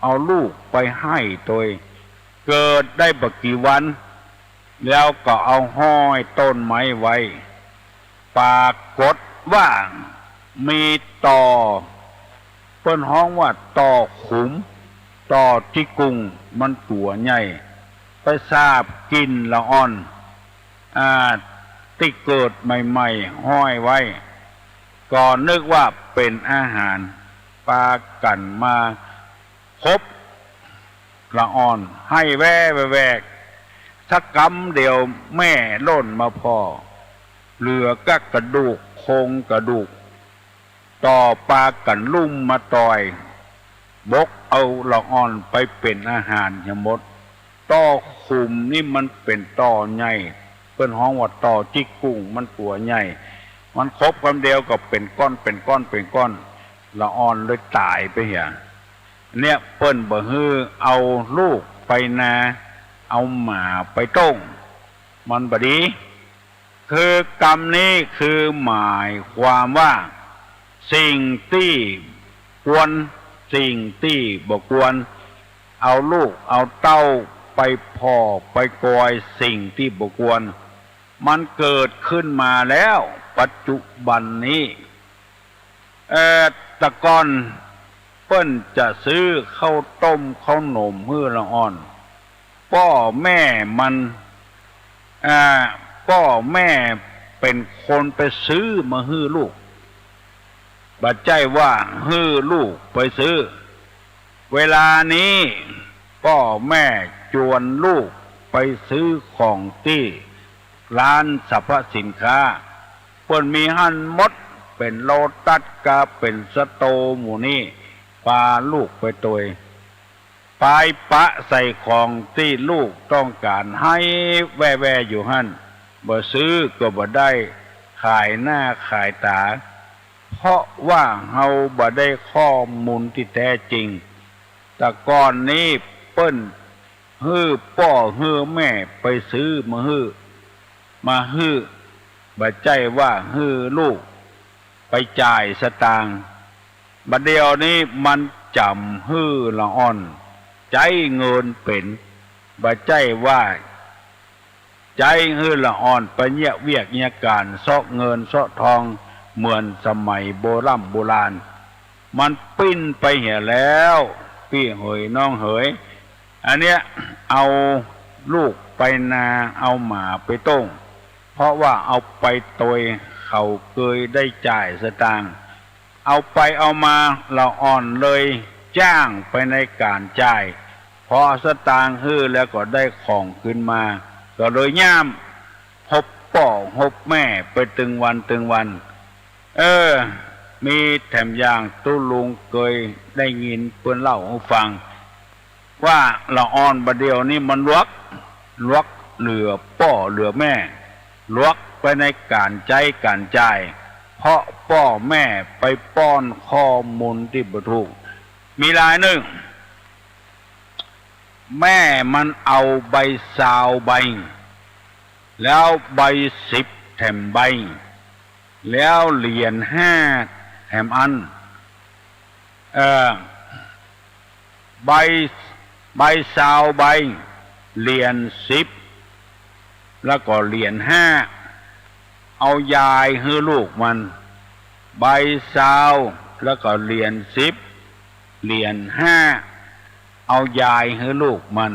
เอาลูกไปไฮ่ตวย เกิดได้บ่กี่วัน แล้วก็เอาห้อยต้นไม้ไว้ ปรากฏว่ามีต่อ เปิ้นฮ้องว่าต่อขุม ต่อจิกกุ่ง มันตั๋วใหญ่ ไปสาบกิ๋นละอ่อน อ่า ตี้เกิดใหม่ๆ ห้อยไว้ ก็นึกว่าเป๋นอาหาร ปากั๋นมา คบละอ่อน ไฮ่แว่แว่แว่ สักกำเดียวแม่ล่นมาผ่อ เหลือก้ากระดูก โครงกระดูก ต่อปากั๋นลุ่มมาต่อย บกเอาละอ่อนไปเป๋นอาหารเหียหมด ต่อขุมนี่มันเป๋นต่อใหญ่ เปิ้นฮ้องว่าต่อจิกกุ่ง มันตั๋วใหญ่ มันคบกำเดียวก็เป๋นก้อน เป๋นก้อน เป๋นก้อน ละอ่อนเลยต๋ายไปเหีย เนี่ยเปิ้นบ่หื้อเอาลูกไปนา เอาหมาไปต้ง มันบ่ดี คือกำนี้คือหมายความว่า สิ่งตี้ควร สิ่งตี้บ่ควร เอาลูกเอาเต้าไปผ่อไปกอยสิ่งตี้บ่ควร มันเกิดขึ้นมาแล้วปัจจุบันนี้ เอ่อ แต่ก่อนเปิ้นจะซื้อข้าวต้มข้าวหนมหื้อละอ่อน ป้อแม่มัน อ่า ป้อแม่เป๋นคนไปซื้อมาหื้อลูก บ่ใจ้ว่าหื้อลูกไปซื้อ เวลานี้ป้อแม่จวนลูกไปซื้อของตี้ร้านสรรพสินค้า เปิ้นมีหั้นหมด เป๋นโลตัสกา เป๋นสโตร์หมู่นี้ ปาลูกไปตวย ปายปะใส่ของตี้ลูกต้องก๋าน ไฮ่แว่แว่อยู่หั้น บ่ซื้อก็บ่ได้ ขายหน้าขายต๋า เพราะว่าเฮาบ่ได้ข้อมูลตี้แต๊จริง แต่ก่อนนี้เปิ้นหื้อป้อหื้อแม่ไปซื้อมาหื้อ มาหื้อ บ่ใจ้ว่าหื้อลูกไปจ่ายสตางค์ บ่าเดี่ยวนี้มันจ๋ำหื้อละอ่อนใจ๊เงินเป๋น บ่ใจ้ว่าใจ๊หื้อละอ่อนไปเยียะเวียกเยียะก๋านเซาะเงินเซาะทองเหมือนสมัยโบร่ำโบราณ มันปิ้นไปเหียแล้ว ปี้เหยน้องเหย อันเนี้ยเอาลูกไปนา เอาหมาไปต้ง เพราะว่าเอาไปตวย เขาเกยได้จ่ายสตางค์ เอาไปเอามาละอ่อนเลยจ้างไปในก๋านจ่าย พอสตางค์หื้อแล้วก็ได้ของคืนมา ก็เลยย่าม ฮบป้อฮบแม่ไปตึงวันตึงวัน เออ มีแถมอย่างตุ๊ลุงเกยได้ยินเปิ้นเล่าหื้อฟัง ว่าละอ่อนบ่าเดี่ยวนี้มันหลวก หลวกเหลือป้อเหลือแม่ หลวกไปในก๋านใจ๊ก๋านจ่าย เพราะป้อแม่ไปป้อนข้อมูลตี้บ่ถูก มีรายนึ่ง แม่มันเอาใบซาวใบ แล้วใบสิบแถมใบ แล้วเหรียญห้าแถมอัน เอ่อ ใบ ใบซาวใบ เหรียญสิบ แล้วก็เหรียญห้า เอายายหื้อลูกมัน ใบซาว แล้วก็เหรียญสิบ เหรียญห้า เอายายหื้อลูกมัน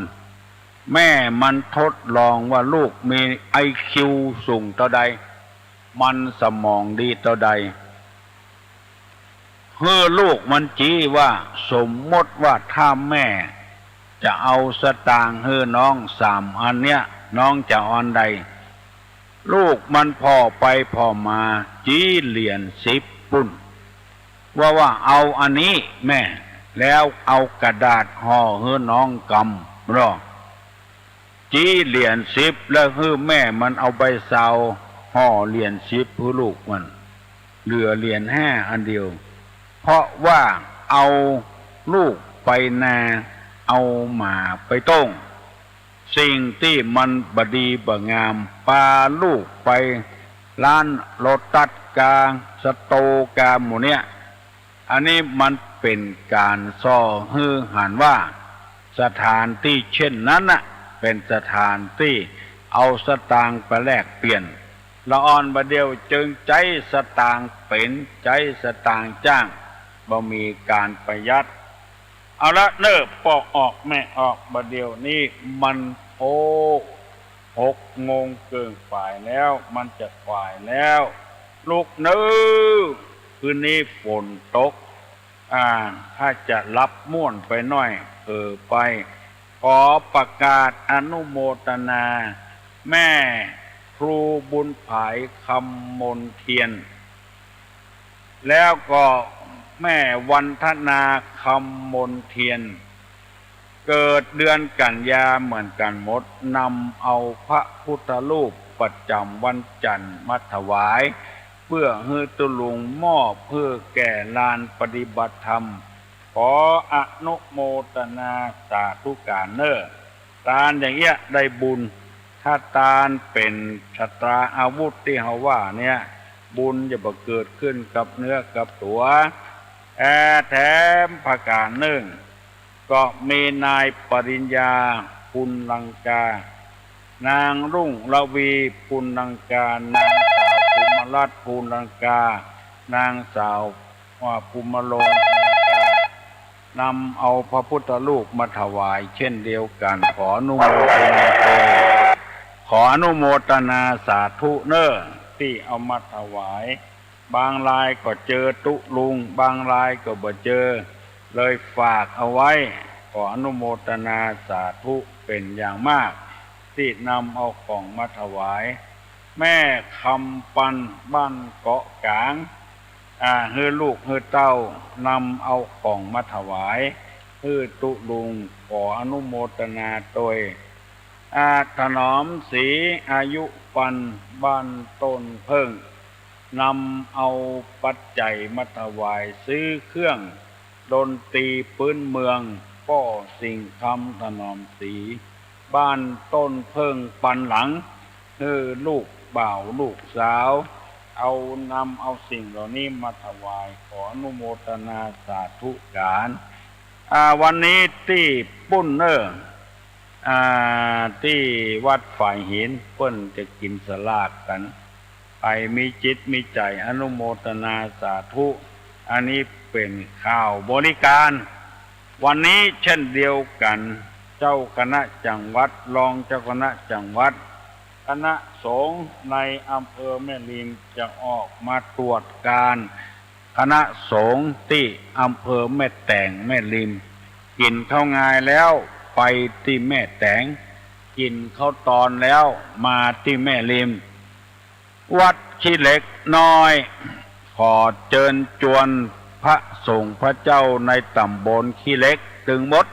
แม่มันทดลองว่าลูกมีไอคิวสูงเต้าใด มันสมองดีเต้าใด หื้อลูกมันจี้ว่า สมมติว่าถ้าแม่จะเอาสตางค์หื้อน้องสามอันเนี้ย น้องจะเอาอันใด ลูกมันผ่อไปผ่อมา จี้เหรียญสิบปุ้น ว่า ว่าเอาอันนี้แม่ แล้วเอากระดาษห่อหื้อน้องกำ เนาะ จี้เหรียญสิบ แล้วหื้อแม่มันเอาใบซาวห่อเหรียญสิบหื้อลูกมัน เหลือเหรียญห้าอันเดียว เพราะว่าเอาลูกไปนา เอาหมาไปต้ง สิ่งตี้มันบ่ดีบ่งาม ปาลูกไปร้านโลตัสกา สโตร์กา หมู่เนี้ย อันนี้มันเป๋นก๋านส่อหื้อหันว่า สถานตี้เช่นนั้นน่ะ เป๋นสถานตี้เอาสตางค์ไปแลกเปลี่ยน ละอ่อนบ่าเดี่ยวจึงใจ๊สตางค์เป๋น ใจ๊สตางค์จ้าง บ่มีก๋านประหยัด เอาละเน่อ ป้อออกแม่ออก บ่าเดี่ยวนี้มัน โอ้ หกโมงเกิ่งป๋ายแล้ว มันจะขวายแล้ว ลุกเน่อ คืนนี้ฝนตก อ่า ถ้าจะหลับม่วนไปหน้อย เผลอไป ขอประกาศอนุโมตนา แม่ครูบุญผาย คำมนเทียน แล้วก็แม่วันธนา คำมนเทียน เกิดเดือนกันยาเหมือนกั๋นหมด นำเอาพระพุทธรูปประจ๋ำวันจันทร์มาถวาย เปื้อหื้อตุ๊ลุงมอบหื้อแก่ลานปฏิบัติธรรม ขออนุโมตนาสาธุก๋านเน่อ ตานอย่างเอี้ยได้บุญ ถ้าตานเป๋นชะตราอาวุธตี้เฮาว่าเนี่ย บุญจะบ่เกิดขึ้นกับเนื้อกับตั๋ว แอ แถมประก๋านนึ่ง ก็มีนายปริญญา ปุณลังกา นางรุ่งระวี ปุณลังกา นางสาวภูมิรัตน์ ปุณลังกา นางสาว ว่าภูมิโลง นำเอาพระพุทธรูปมาถวายเช่นเดียวกั๋น ขออนุโมทนาโต ขออนุโมทนาสาธุเน่อ ตี้เอามาถวาย บางรายก็เจอตุ๊ลุง บางรายก็บ่เจอ เลยฝากเอาไว้ ขออนุโมทนาสาธุเป๋นอย่างมาก ตี้นำเอาของมาถวาย แม่คำปัน บ้านเกาะก๋าง อ่า หื้อลูกหื้อเต้านำเอาของมาถวาย หื้อตุ๊ลุง ขออนุโมทนาโตย อ่า ถนอมศรี อายุปัน บ้านต้นเผิ้ง นำเอาปัจจัยมาถวาย ซื้อเครื่องดนตรีปื๊นเมือง ป้อสิงห์คำ ถนอมศรี บ้านต้นเผิ้งปันหลัง หื้อลูกบ่าวลูกสาว เอา นำเอาสิ่งเหล่านี้มาถวาย ขออนุโมทนาสาธุก๋าน อ่า วันนี้ตี้ปุ้นเน่อ อ่า ตี้วัดฝายหิน เปิ้นจะกิ๋นสลากกั๋น ใผมีจิตมีใจ๋อนุโมทนาสาธุ อันนี้เป๋นข่าวบริการ วันนี้เช่นเดียวกั๋น เจ้าคณะจังหวัด รองเจ้าคณะจังหวัด คณะสงฆ์ในอำเภอแม่ริมจะออกมาตรวจการ คณะสงฆ์ตี้อำเภอแม่แตงแม่ริม กิ๋นข้าวงายแล้วไปตี้แม่แตง กิ๋นข้าวตอนแล้วมาตี้แม่ริม วัดขี้เหล็กน้อย ขอเจิญจวนพระสงฆ์พระเจ้าในต๋ำบลขี้เหล็กตึงหมด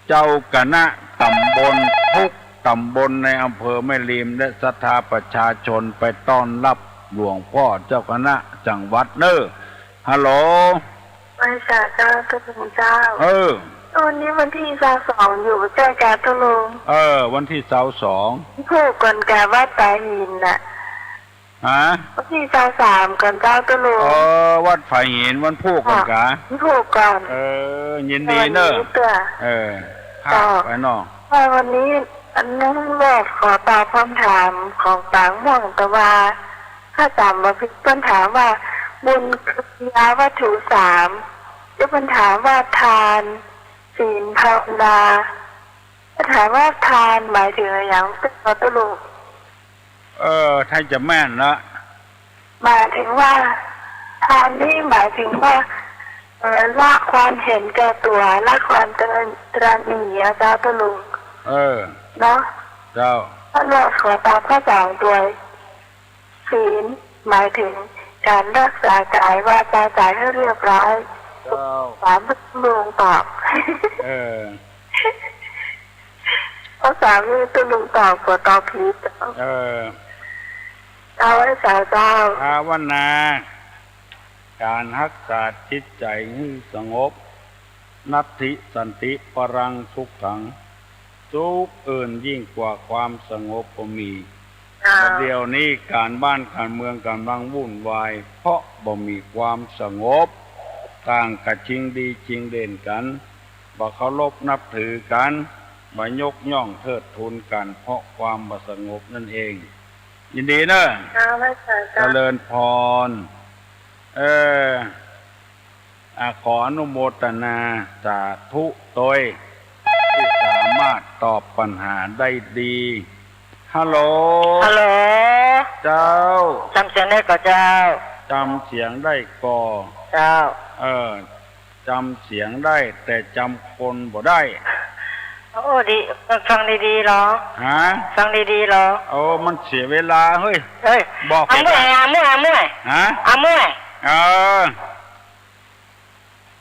เจ้าคณะต๋ำบลทุกต๋ำบลในอำเภอแม่ริม และศรัทธาประชาชนไปต้อนรับหลวงพ่อเจ้าคณะจังหวัดเน่อ ฮัลโหล ไหว้สาเจ้าตุ๊ลุงเจ้า เออ วันนี้วันตี้ซาวสองอยู่บ่เจ้าก่าตุ๊ลุง เออ วันตี้ซาวสอง ผูกก่อนก่าวัดฝายหินน่ะ ฮะ วันตี้ซาวสามก่อนเจ้าตุ๊ลุง เออ วัดฝายหินวันพูกก่อนก่า วันพูกก่อน เออ ยินดีเน่อ วันนี้เตื้อ เออ เจ้า ไปเนาะ ว่าวันนี้อันนั้นแหละขอตอบคำถามของป๋าม่วงตะวา ถ้าจ๋ำบ่ผิดเปิ้นถามว่า บุญคือยาวัตถุสาม แล้วเปิ้นถามว่าทาน ศีล ภาวนา แ ถามว่าทานหมายถึงอะหยัง ตุ๊ลุง เออ ถ้าจะแม่นละ หมายถึงว่า ทานนี่หมายถึงว่า เอ่อ ละความเห็นแก่ตั๋ว ละความตระ ตระหนี่อะเจ้าตุ๊ลุง เออ เนาะ เจ้า ถ้าเรียกขอตามภาษาโดย ศีลหมายถึงการรักษากายวาจาใจให้เรียบร้อย เจ้า สามตุ๊ลุงตอบ เออ เพราะสามนี่ตุ๊ลุงตอบ กั๋วตอบผิด เออ เอาไว้สาวเจ้า ภาวนา ก๋านฮักษาจิตใจ๋หื้อสงบ นัตถิสันติปรังสุขัง สุขอื่นยิ่งกว่าความสงบบ่มี อ้าว เดี๋ยวนี้ก๋านบ้านก๋านเมืองก่ำลังวุ่นวาย เพราะบ่มีความสงบ ต่างก็ชิงดีชิงเด่นกั๋น บ่เคารพนับถือกั๋น บ่ยกย่องเทิดทูนกั๋น เพราะความบ่สงบนั่นเอง ยินดีเนอะ อ้าว ไหว้สาเจ้า เจริญพร เออ อ่ะ ขออนุโมทนาสาธุตวย ตี้สามารถตอบปัญหาได้ดี ฮัลโหล ฮัลโหล เจ้า จ๋ำเสียงได้ก่อเจ้า จ๋ำเสียงได้ก่อ เจ้า เออ จ๋ำเสียงได้ แต่จ๋ำคนบ่ได้ โอ้ ดี ฟังดีๆ ลอ ฮะ ฟังดีๆ ลอ โอ้ มันเสียเวลา เฮ้ย เอ้ย บอก อาม่วย ไป อาม่วย อาม่วย ฮะ อาม่วย เออ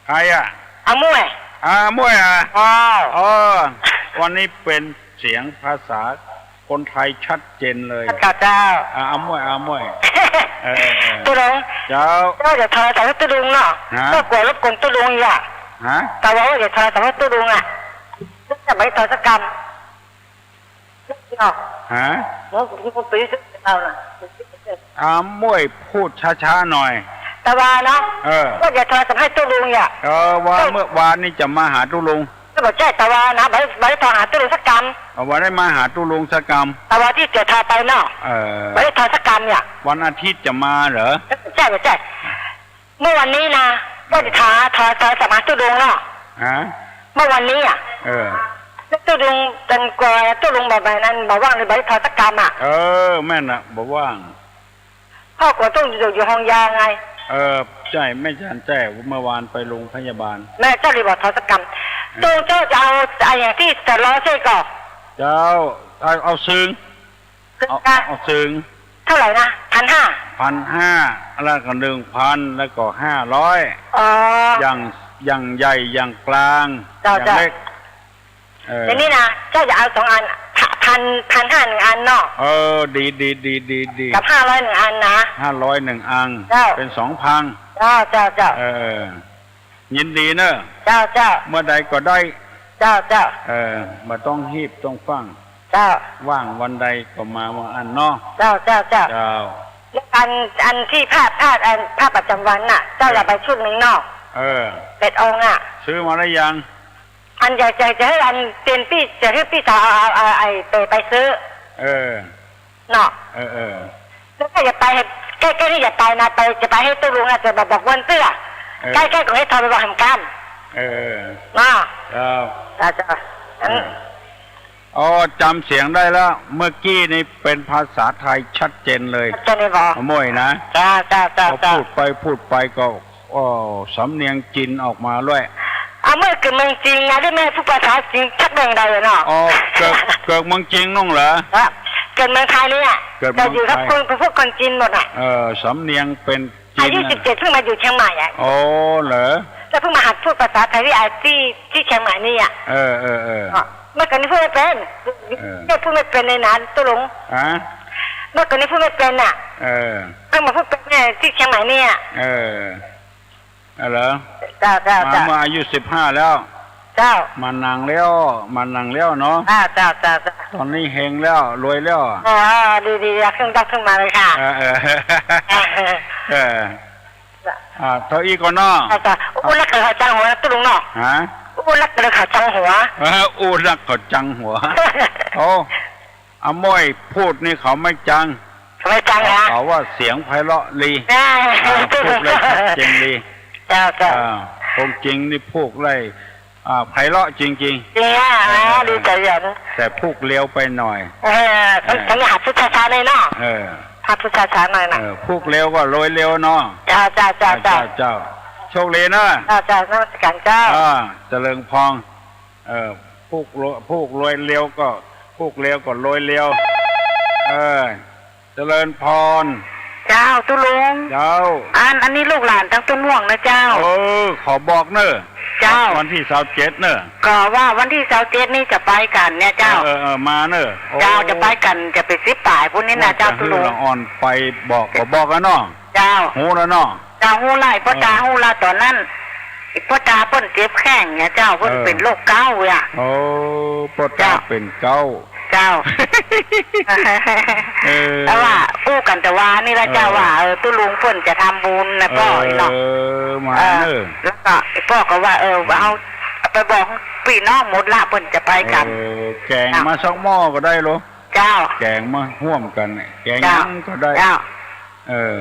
ใครอะ อาม่วย อาม่วยอะ อ้าว เออ วันนี้เป๋นเสียงภาษาคนไทยชัดเจนเลย เจ้า เจ้า อ่ะ อาม่วย อาม่วย เออ เออ ตุ๊ลุง เจ้า เจ้าเดี๋ยวโทรศัพท์หื้อตุ๊ลุงเนาะ ฮะ ก็กั๋วรบกวนตุ๊ลุงอีกอะ ฮะ แต่ว่าเดี๋ยวโทรศัพท์หื้อตุ๊ลุงอะ จะบ่โทรสักกำ เนาะ ฮะ โอ้ ผมก็ไปซื้อเอาน่ะ อาม่วยพูดช้าๆ หน่อย แต่ว่าเนาะ เออ ก็อย่าโทรศัพท์หื้อตุ๊ลุงอย่า เออ ว่า เออ เมื่อวานนี้จะมาหาตุ๊ลุง ก็บ่ใจ้ แต่ว่านะ บ่ได้ บ่ได้โทรหาตุ๊ลุงสักกำ เอา บ่ได้มาหาตุ๊ลุงสักกำ แต่ว่าตี้เจียวโทรไปเนาะ เออ บ่ได้โทรสักกำเนี่ย วันอาทิตย์จะมาเหรอ บ่ใจ้ บ่ใจ้ เมื่อวันนี้นะ ก็จะโทร โทร โทรศัพท์หาตุ๊ลุงเนาะ ฮะ เมื่อวันนี้อะ เออ ตุ๊ลุง จนกว่าตุ๊ลุงบ่ บ่นั้น บ่ว่างเลย บ่ได้โทรสักกำอะ เออ แม่นน่ะ บ่ว่าง เพราะกั๋วต้องอยู่ อยู่ห้องยาไง เออ ใจ้ แม่จันใจ้ เมื่อวานไปโรงพยาบาล แม่เจ้าเลยบ่โทรสักกำ เออ ตุ๊ลุงเจ้าจะเอาอะหยังตี้จะรอใจ้ก่อ เจ้า เอา เอาซืง เอา เอาซืง เท่าไหร่นะ พันห้า พันห้า แล้วก็หนึ่งพัน แล้วก็ห้าร้อย อ๋อ อย่าง อย่างใหญ่ อย่างกลาง เจ้า อย่างเล็ก เจ้า เออ อย่างนี้นะ เจ้าจะเอาสองอัน พัน พันห้าหนึ่งอันเนาะ เออ ดี ดี ดี ดี ดี กับห้าร้อยหนึ่งอันนะ ห้าร้อยหนึ่งอัน เจ้า เป๋นสองพัน เจ้า เจ้า เจ้า เออ ยินดีเนอะ เจ้า เจ้า เมื่อใดก็ได้ เจ้า เจ้า เออ บ่ต้องฮีบต้องฟั่ง เจ้า ว่างวันใดก็มาวันอั้นเนาะ เจ้า เจ้า เจ้า เจ้า แล้วอัน อันตี้ผ้า ผ้า อันผ้าประจ๋ำวันน่ะ เจ้า เออ อย่าไปชุดหนึ่งเนาะ เออ แปดองค์อะ ซื้อมาแล้วยัง อันใหญ่ ใหญ่จะหื้ออันเตียนปี้ จะหื้อปี้สาวเอา เอา เอาไอ้ไป ไปซื้อ เออ เนาะ เออ เออ แล้วก็อย่าไป ใก้ๆ นี่อย่าไปนะ ไป จะไปหื้อตุ๊ลุงนะ จะมาบอกวันเตื้อ เออ ใก้ๆ ก็หื้อโทรไปบอกแหมกำ เออ เนาะ ครับ เจ้า เจ้า เออ อัน อ๋อ จ๋ำเสียงได้แล้ว เมื่อกี้นี่เป๋นภาษาไทยชัดเจนเลย ชัดเจนเลยบ่ อาม่วยนะ เจ้า เจ้า เจ้า พอ เจ้า พูดไปพูดไปก็ โอ้ สำเนียงจีนออกมาด้วย อาม่วยเกิดเมืองจีนไง ได้แม่พูดภาษาจีนชัดแม่นได้เลยเนาะ อ๋อ เกิด เกิดเมืองจีนนู่นเหรอ ครับ เกิดเมืองไทยเนี่ย เกิดเมืองไทย แต่อยู่กับคน พวกคนจีนหมดอะ เออ สำเนียงเป๋นจีน อายุ น่ะ สิบเจ็ด เพิ่งมาอยู่เชียงใหม่อะ อ๋อ เหรอ แล้วเพิ่งมาหัดพูดภาษาไทยที่ ไอ้ ที่ ที่เชียงใหม่นี่อะ เออ เออ เออ อ๋อ เมื่อก่อนนี้พูดไม่เป็น เออ เนี่ยพูดไม่เป็นเลยนะตุ๊ลุง ฮะ เมื่อก่อนนี้พูดไม่เป็นน่ะ เออ เพิ่งมาพูดเป็นเนี่ยที่เชียงใหม่เนี่ย เออ อ๋อเหรอ เจ้า เจ้า มา เจ้า เมื่ออายุสิบห้าแล้ว เจ้า มานั่งแล้ว มานั่งแล้วเนาะ เจ้า เจ้า เจ้า เจ้า ต๋อนนี้เฮงแล้ว รวยแล้ว อ๋อ ดี ดี ดี ขึ้นยอดขึ้นมาเลยค่ะ เออ เออ เออ เออ อ่า เต้าอี้ก่อนเนาะ เจ้า เจ้า อู้นักเลอเขาจังหัวนะตุ๊ลุงเนาะ ฮะ อู้นักเลอเขาจังหัว เออ อู้นักเขาจังหัว โอ้ อาม่วยพูดนี่เขาไม่จัง เขาไม่จังเหรอ เขา เขาว่าเสียงไพเราะดี อ่า อ่า พูดได้ชัดเจนดี เจ้า เจ้า อ่า ความจริงนี่พูดได้ อ่า ไพเราะจริงๆ จริงอะ เออ เออ ดีใจ๋เยิน แต่พูดเร็วไปหน่อย เออ เออ ต้องหัดพูดช้าๆ หน่อยเนาะ เออ หัดพูดช้าๆ หน่อยนะ เออ พูดเร็วก็รวยเร็วเนาะ เจ้า เจ้า เจ้า เจ้า เจ้า เจ้า โชคดีนะ เจ้า เจ้า นมัสก๋านเจ้า อ่า เจริญพร เออ พูดรวย พูดรวยเร็วก็ พูดเร็วก็รวยเร็ว เออ เจริญพร เจ้า ตุ๊ลุง เจ้า อัน อันนี้ลูกหลานตังต้นม่วงนะเจ้า เออ ขอบอกเน่อ เจ้า วันตี้ซาวเจ็ดเน่อ ก็ว่าวันตี้ซาวเจ็ดนี่จะไปกั๋นเนี่ยเจ้า เออ เออ เออ มาเน่อ โอ้ เจ้า จะไปกั๋น จะไปสิบป๋ายปู๊นนี่นะเจ้า ตุ๊ลุง ว่าจะหื้อละอ่อนไปบอก ก็บอกกั๋นเนาะ เจ้า ฮู้แล้วเนาะ เจ้า ฮู้ละ ป้อต๋า เออ ฮู้ละ ต๋อนนั้น ป้อต๋าเปิ้นเจ็บแข้งเนี่ยเจ้า เปิ้น เออ เป๋นโรคเก๊าต์อะ โอ้ ป้อต๋า เจ้า เป๋นเก๊าต์ เจ้า เออ แต่ว่าอู้กั๋นแต่วานี่ละเจ้า เออ ว่า เออ ตุ๊ลุงเปิ้นจะทำบุญนะป้อ เออ เนาะ มา เออ เน่อ แล้วก็ป้อก็ว่า เออ เออ เอา เอาไปบอกปี้น้องหมดละ เปิ้นจะไปกั๋น เออ แก๋ง เจ้า มาสักหม้อก็ได้โล เจ้า แก๋งมาฮ่วมกั๋น แก๋ง เจ้า หยังก็ได้ เจ้า เออ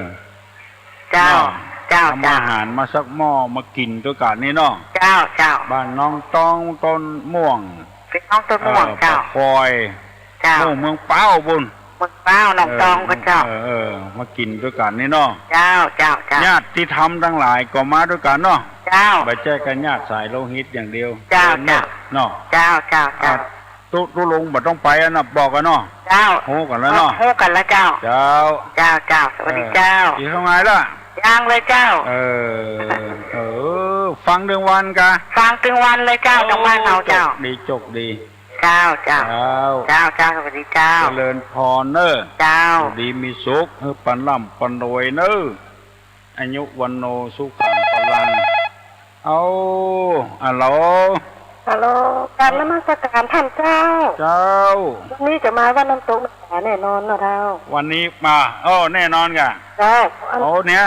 เจ้า เนาะ เจ้า ทำ เจ้า อาหารมาสักหม้อมากิ๋นตวยกั๋นนี่เนาะ เจ้า เจ้า บ้านน้องตองต้นม่วง เป๋นน้องต้นม่วง เออ เจ้า ป่าคอย เจ้า โอ้ เมืองเป๊าปู๊น เมืองเป๊า น้องตอง เออ ก็เจ้า เออ เออ มากิ๋นตวยกั๋นนี่เนาะ เจ้า เจ้า เจ้า ญาติธรรมตังหลายก็มาตวยกั๋นเนาะ เจ้า บ่ใจ้แค่ญาติสายโลหิตอย่างเดียว เจ้า เออ เจ้า เนาะ เจ้า เจ้า เจ้า อ่ะ ตุ๊ ตุ๊ลุงบ่ต้องไปอะนะ บอกกั๋นเนาะ เจ้า ฮู้กั๋นแล้วเนาะ ฮู้กั๋นแล้วเจ้า เจ้า เจ้า เจ้า สวัสดีเจ้า เออ กิ๋นข้าวงายละ ยังเลยเจ้า เออ เออ ฟังตึงวันกะ ฟังตึงวันเลยเจ้า เออ ตางบ้านเฮาเจ้า โจคดี โจคดี เจ้า เจ้า เจ้า เจ้า เจ้า สวัสดีเจ้า เจริญพรเน่อ เจ้า อยู่ดีมีสุข หื้อปันร่ำปันรวยเน่อ อายุวัณโณสุขังพลัง เอา ฮัลโหล ฮัลโหล กราบนมัสก๋านต้านเจ้า เจ้า วันนี้จะมาวัดน้ำตกแม่สาแน่นอนเนาะเจ้า วันนี้มา โอ้ แน่นอนก่ะ เจ้า อัน โอ้ เนี่ย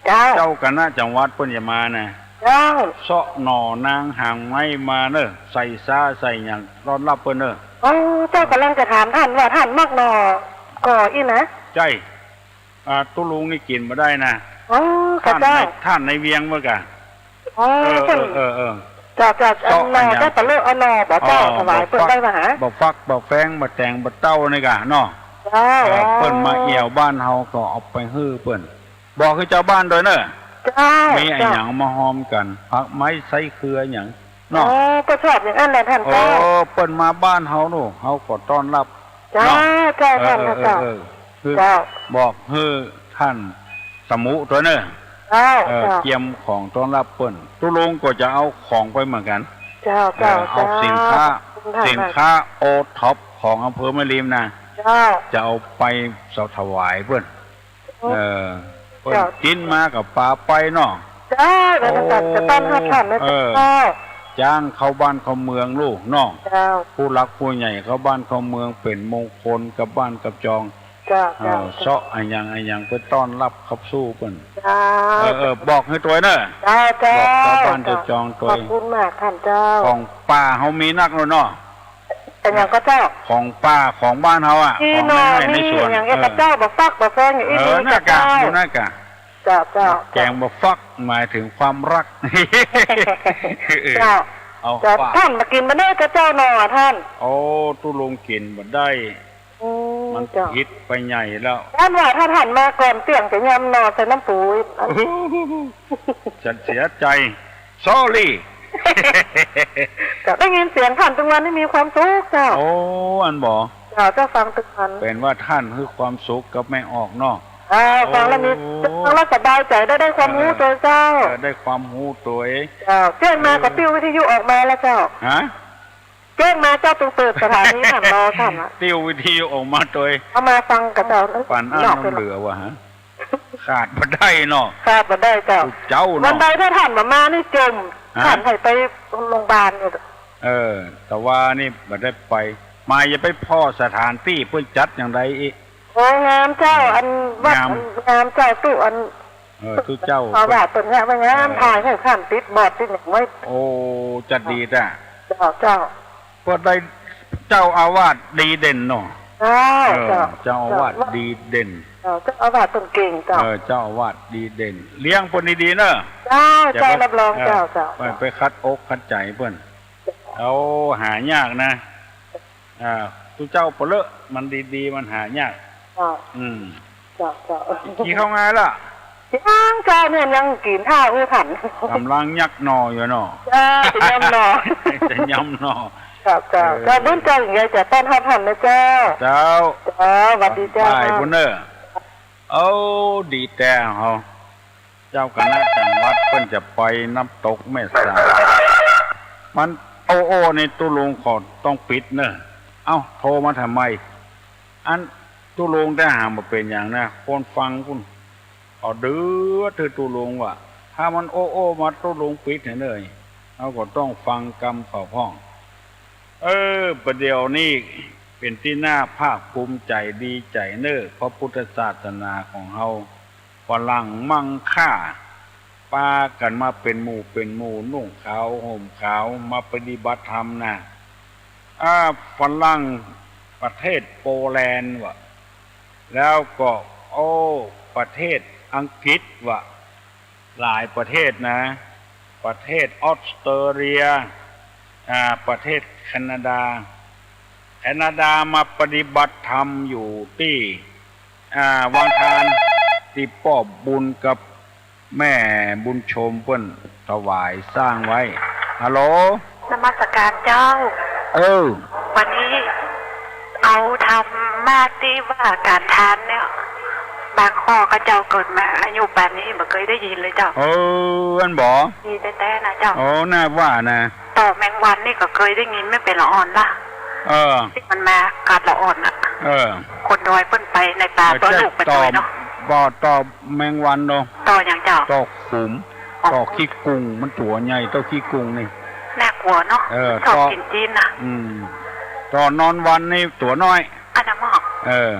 เจ้า เจ้าคณะจังหวัดเปิ้นจะมานะ เจ้า เซาะหน่อนางหางไม้มาเน่อ ใส่ซ้าใส่หยังต้อนฮับเปิ้นเน่อ โอ้ เจ้า ก๋ำลังจะถามต้านว่าต้านมักหน่อก่ออี้นะ ใจ้ อ่า ตุ๊ลุงนี่กิ๋นบ่ได้นะ อ๋อ ค่ะ ต้านใน เจ้า ต้านในเวียงเมื่อก่ะ อ๋อ เออ เจ้า เออ เออ เออ เจ้า เจ้า เซาะ อันหน่อ อันหยัง เจ้า ปะเลอะเอาหน่อบ่เจ้า อ๋อ ถวายเปิ้นได้บ่ฮะ บ่ฟัก บ่ฟัก บ่แฟง บ่แต๋ง บ่เต้านี่ก่ะเนาะ เจ้า เออ อ๋อ เปิ้นมาเอี่ยวบ้านเฮาก็เอาไปหื้อเปิ้น บอกหื้อจาวบ้านตวยเน่อ เจ้า มีอะหยังมาฮอมกั๋น ผักไม้ไส้เครือหยัง เนาะ อ๋อ ก็ชอบอย่างนั้นแหละต้านเจ้า โอ้ เปิ้นมาบ้านเฮาโน่ เฮาก็ต้อนฮับ เจ้า เนาะ เจ้า เออ ต้าน เออ เจ้า เออ คือ เจ้า บอกหื้อต้านสมุตวยเน่อ เจ้า เออ เจ้า เกียมของต้อนฮับเปิ้น ตุ๊ลุงก็จะเอาของไปเหมือนกั๋น เจ้า เออ เจ้า เอาสินค้า เจ้า ขอบคุณค่ะ สินค้าโอท็อปของอำเภอแม่ริมนะ เจ้า จะเอาไปถวายเปิ้น เออ เปิ้น เจ้า กิ๋นมาก็ปาไปเนาะ เจ้า แล้วก็จะต้อนฮับต้านนะ เออ เจ้า จ้างเข้าบ้านเข้าเมืองลูกเนาะ เจ้า ผู้หลักผู้ใหญ่เข้าบ้านเข้าเมืองเป๋นมงคลกับบ้านกับจอง เจ้า เออ เจ้า เซาะอะหยังอะหยังไปต้อนฮับขับสู้เปิ้น เจ้า เออ เออ บอกหื้อตวยเน่อ เจ้า เจ้า บอกชาวบ้านชาวจองตวย ขอบคุณมากต้านเจ้า ของป่าเฮามีนักเลยเนาะ อะหยังก็เจ้า ของป่าของบ้านเฮาอะ มี ของในไฮ่ในสวน มีอย่างเงี้ย เออ เจ้า บ่ฟักบ่แฟงอย่างอี้ เออ มี นั่นกะ เจ้า อยู่นั่นกะ เจ้า เจ้า แกงบ่ฟักหมายถึงความฮัก เจ้า เอา เจ้า ฝาก ต้านมากิ๋นบ่ได้ก็เจ้าหน่อต้าน โอ้ ตุ๊ลุงกิ๋นบ่ได้ อืม มัน เจ้า ผิดไปใหญ่แล้ว ต้านว่าถ้าต้านมาก่อนเตี้ยงจะยำหน่อใส่น้ำปูอีก ฉันเสียใจ๋ sorry เจ้า ได้ยินเสียงต้านตึงวันนี่มีความสุขเจ้า โอ้ อันบ่ เจ้า เจ้าฟังตึงวัน เป๋นว่าต้านหื้อความสุขกับแม่ออกเนาะ เออ ฟังแล้วมี โอ้ ฟังแล้วสบายใจ๋ ได้ ได้ความฮู้ตวยเจ้า เออ ได้ความฮู้ตวย เจ้า เตี้ยงมาก็ เออ ปิ้ววิทยุออกมาแล้วเจ้า ฮะ เตี้ยงมาเจ้าตึงเปิดสถานีต้านรอต้านอะ ปิ้ววิทยุออกมาตวย เอามาฟังกับเจ้า ปันอั้น นอก น้ำเหลือว่ะฮะ ขาดบ่ได้เนาะ ขาดบ่ได้เจ้า เจ้าเนาะ วันใดถ้าต้านบ่มานี่จม ฮะ ต้านให้ไปโรงพยาบาลเนี่ย เออ แต่ว่านี่บ่ได้ไป มาอย่าไปผ่อสถานตี้เปิ้นจัดอย่างใดอีก โอ้ งามเจ้า เออ อันวัด งาม อันงามเจ้า ตู้อัน เออ ตู้เจ้า เจ้าอาวาสเปิ้นเนี่ยว่างาม เออ ถ่ายให้ต้านติดบอร์ดติดหยังไว้ โอ้ จัดดีแต๊ เจ้า เจ้า ก็ได้เจ้าอาวาสดีเด่นเนาะ เจ้า เออ เจ้า เจ้าอาวาส เจ้า ดีเด่น เจ้า เจ้าอาวาสเก่งๆ เจ้า เออ เจ้าอาวาสดีเด่น เลี้ยงเปิ้นดีๆ เนอะ เจ้า เจ้า เจ้า รับรอง เออ เจ้า เจ้า ไป ไปขัดอกขัดใจ๋เปิ้น เจ้า เอา หายากนะ อ่า ตุ๊เจ้าเปาะเลอะ มันดีๆ มันหายาก เจ้า อืม เจ้า เจ้า กิ๋นข้าวงายละ ยังเจ้า เนี่ยยังกิ๋นข้าวอยู่หั้น ก่ำลังยักหน่ออยู่เนาะ เจ้า จะยำหน่อ จะยำหน่อ เจ้า เจ้า เออ เจ้า บุญเจ้าอย่างใหญ่จะต้อนฮับหั้นนะเจ้า เจ้า เจ้า หวัดดีเจ้า บ่ายปุ้นเน่อ เอ้า ดีแต๊เฮา เจ้าคณะจังหวัดเปิ้นจะไปน้ำตกแม่สา มันโอ้ๆ นี่ตุ๊ลุงขอต้องปิดเน่อ เอ้า โทรมาทำไม อันตุ๊ลุงแต่หาบ่เป๋นหยังนะ คนฟังปุ้น เขาเดือดหื้อตุ๊ลุงว่า ถ้ามันโอ้ๆ มาตุ๊ลุงปิดหื้อเน่อ เฮาก็ต้องฟังกำเขาพ่อง เออ ประเดี๋ยวนี้เป๋นตี้น่าภาคภูมิใจ๋ดีใจ๋เน่อ พระพุทธศาสนาของเฮา ฝรั่งมังค่า ปากั๋นมาเป๋นหมู่เป๋นหมู่ นุ่งขาวห่มขาว มาปฏิบัติธรรมนะ อ่า ฝรั่งประเทศโปแลนด์วะ แล้วก็ โอ้ ประเทศอังกฤษวะ หลายประเทศนะ ประเทศออสเตรเลีย อ่า ประเทศแคนาดา แคนาดามาปฏิบัติธรรมอยู่ตี้ อ่า วังทาน ตี้ป้อบุญกับแม่บุญชมเปิ้นถวายสร้างไว้ ฮัลโหล นมัสการเจ้า เออ วันนี้เอาธรรมะตี้ว่าก๋านทานเนี่ย บางข้อข้าเจ้าเกิดมาอายุป่านนี้บ่เกยได้ยินเลยเจ้า เออ อั้นบ่ ดีแต๊ๆ นะเจ้า โอ้ น่าว่านะ ต่อแมงวันนี่ก็เกยได้ยินแม่นเป๋นละอ่อนละ เออ ตี้มันมากัดละอ่อนน่ะ เออ คนดอยเปิ้นไปในป่า เออ ตั๋วลูกไปตวยเนาะ บ่ต่อแมงวันเนาะ ต่อหยังเจ้า ต่อขุม อ๋อ ต่อขี้กุง มันตั๋วใหญ่เต้าขี้กุงนี่ น่ากลัวเนาะ เออ ชอบ ต่อ กิ๋นจีนน่ะ อืม ต่อนอนวันนี่ตั๋วน้อย อันนั้นหม้อ เออ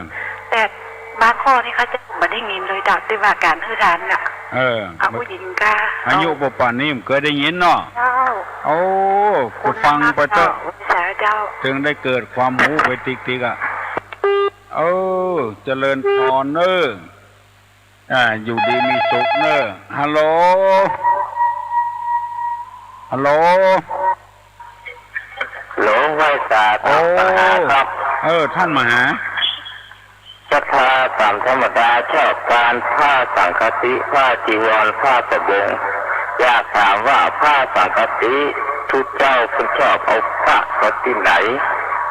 แต่บางข้อนี่ข้าเจ้าบ่ได้ยินเลยเจ้า ตี้ว่าก๋านหื้อทานน่ะ เออ เอาผู้หญิงก้า อายุป่านนี้บ่เกยได้ยินเนาะ เจ้า โอ้ ก็ฟังไปเต๊อะ สาเจ้า เถิงได้เกิดความฮู้ไปติ๊กๆ อะ เออ เจริญพรเน่อ อ่า อยู่ดีมีสุขเน่อ ฮัลโหล ฮัลโหล หลวงพ่อสาครับ โอ้ มหาครับ เออ ท่านมหา ศรัทธาต๋ามธรรมดา ชอบก๋านผ้าสังฆาติ ผ้าจีวร ผ้าสบง อยากถามว่าผ้าสังฆาติ ตุ๊เจ้าเปิ้นชอบเอาผ้ามาจากตี้ไหน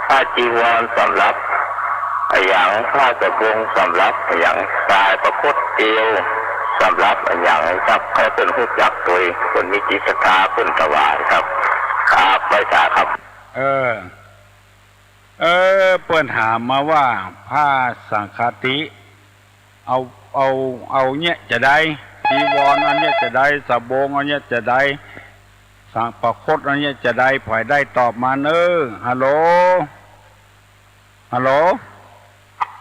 ผ้าจีวรสำหรับอะหยัง ผ้าสบงสำหรับอะหยัง สายประคตเอวสำหรับอะหยังครับ ใค่เปิ้นฮู้จักตวย เปิ้นมีจิตศรัทธาเปิ้นถวายครับ ครับ ไหว้สาครับ เออ เออ เปิ้นถามมาว่าผ้าสังฆาติ เอา เอา เอาเยียะจาใด จีวรเอาเยียะจาใด สบงเอาเยียะจาใด สังประคตเอาเยียะจาใด ใผได้ตอบมาเน่อ ฮัลโหล ฮัลโหล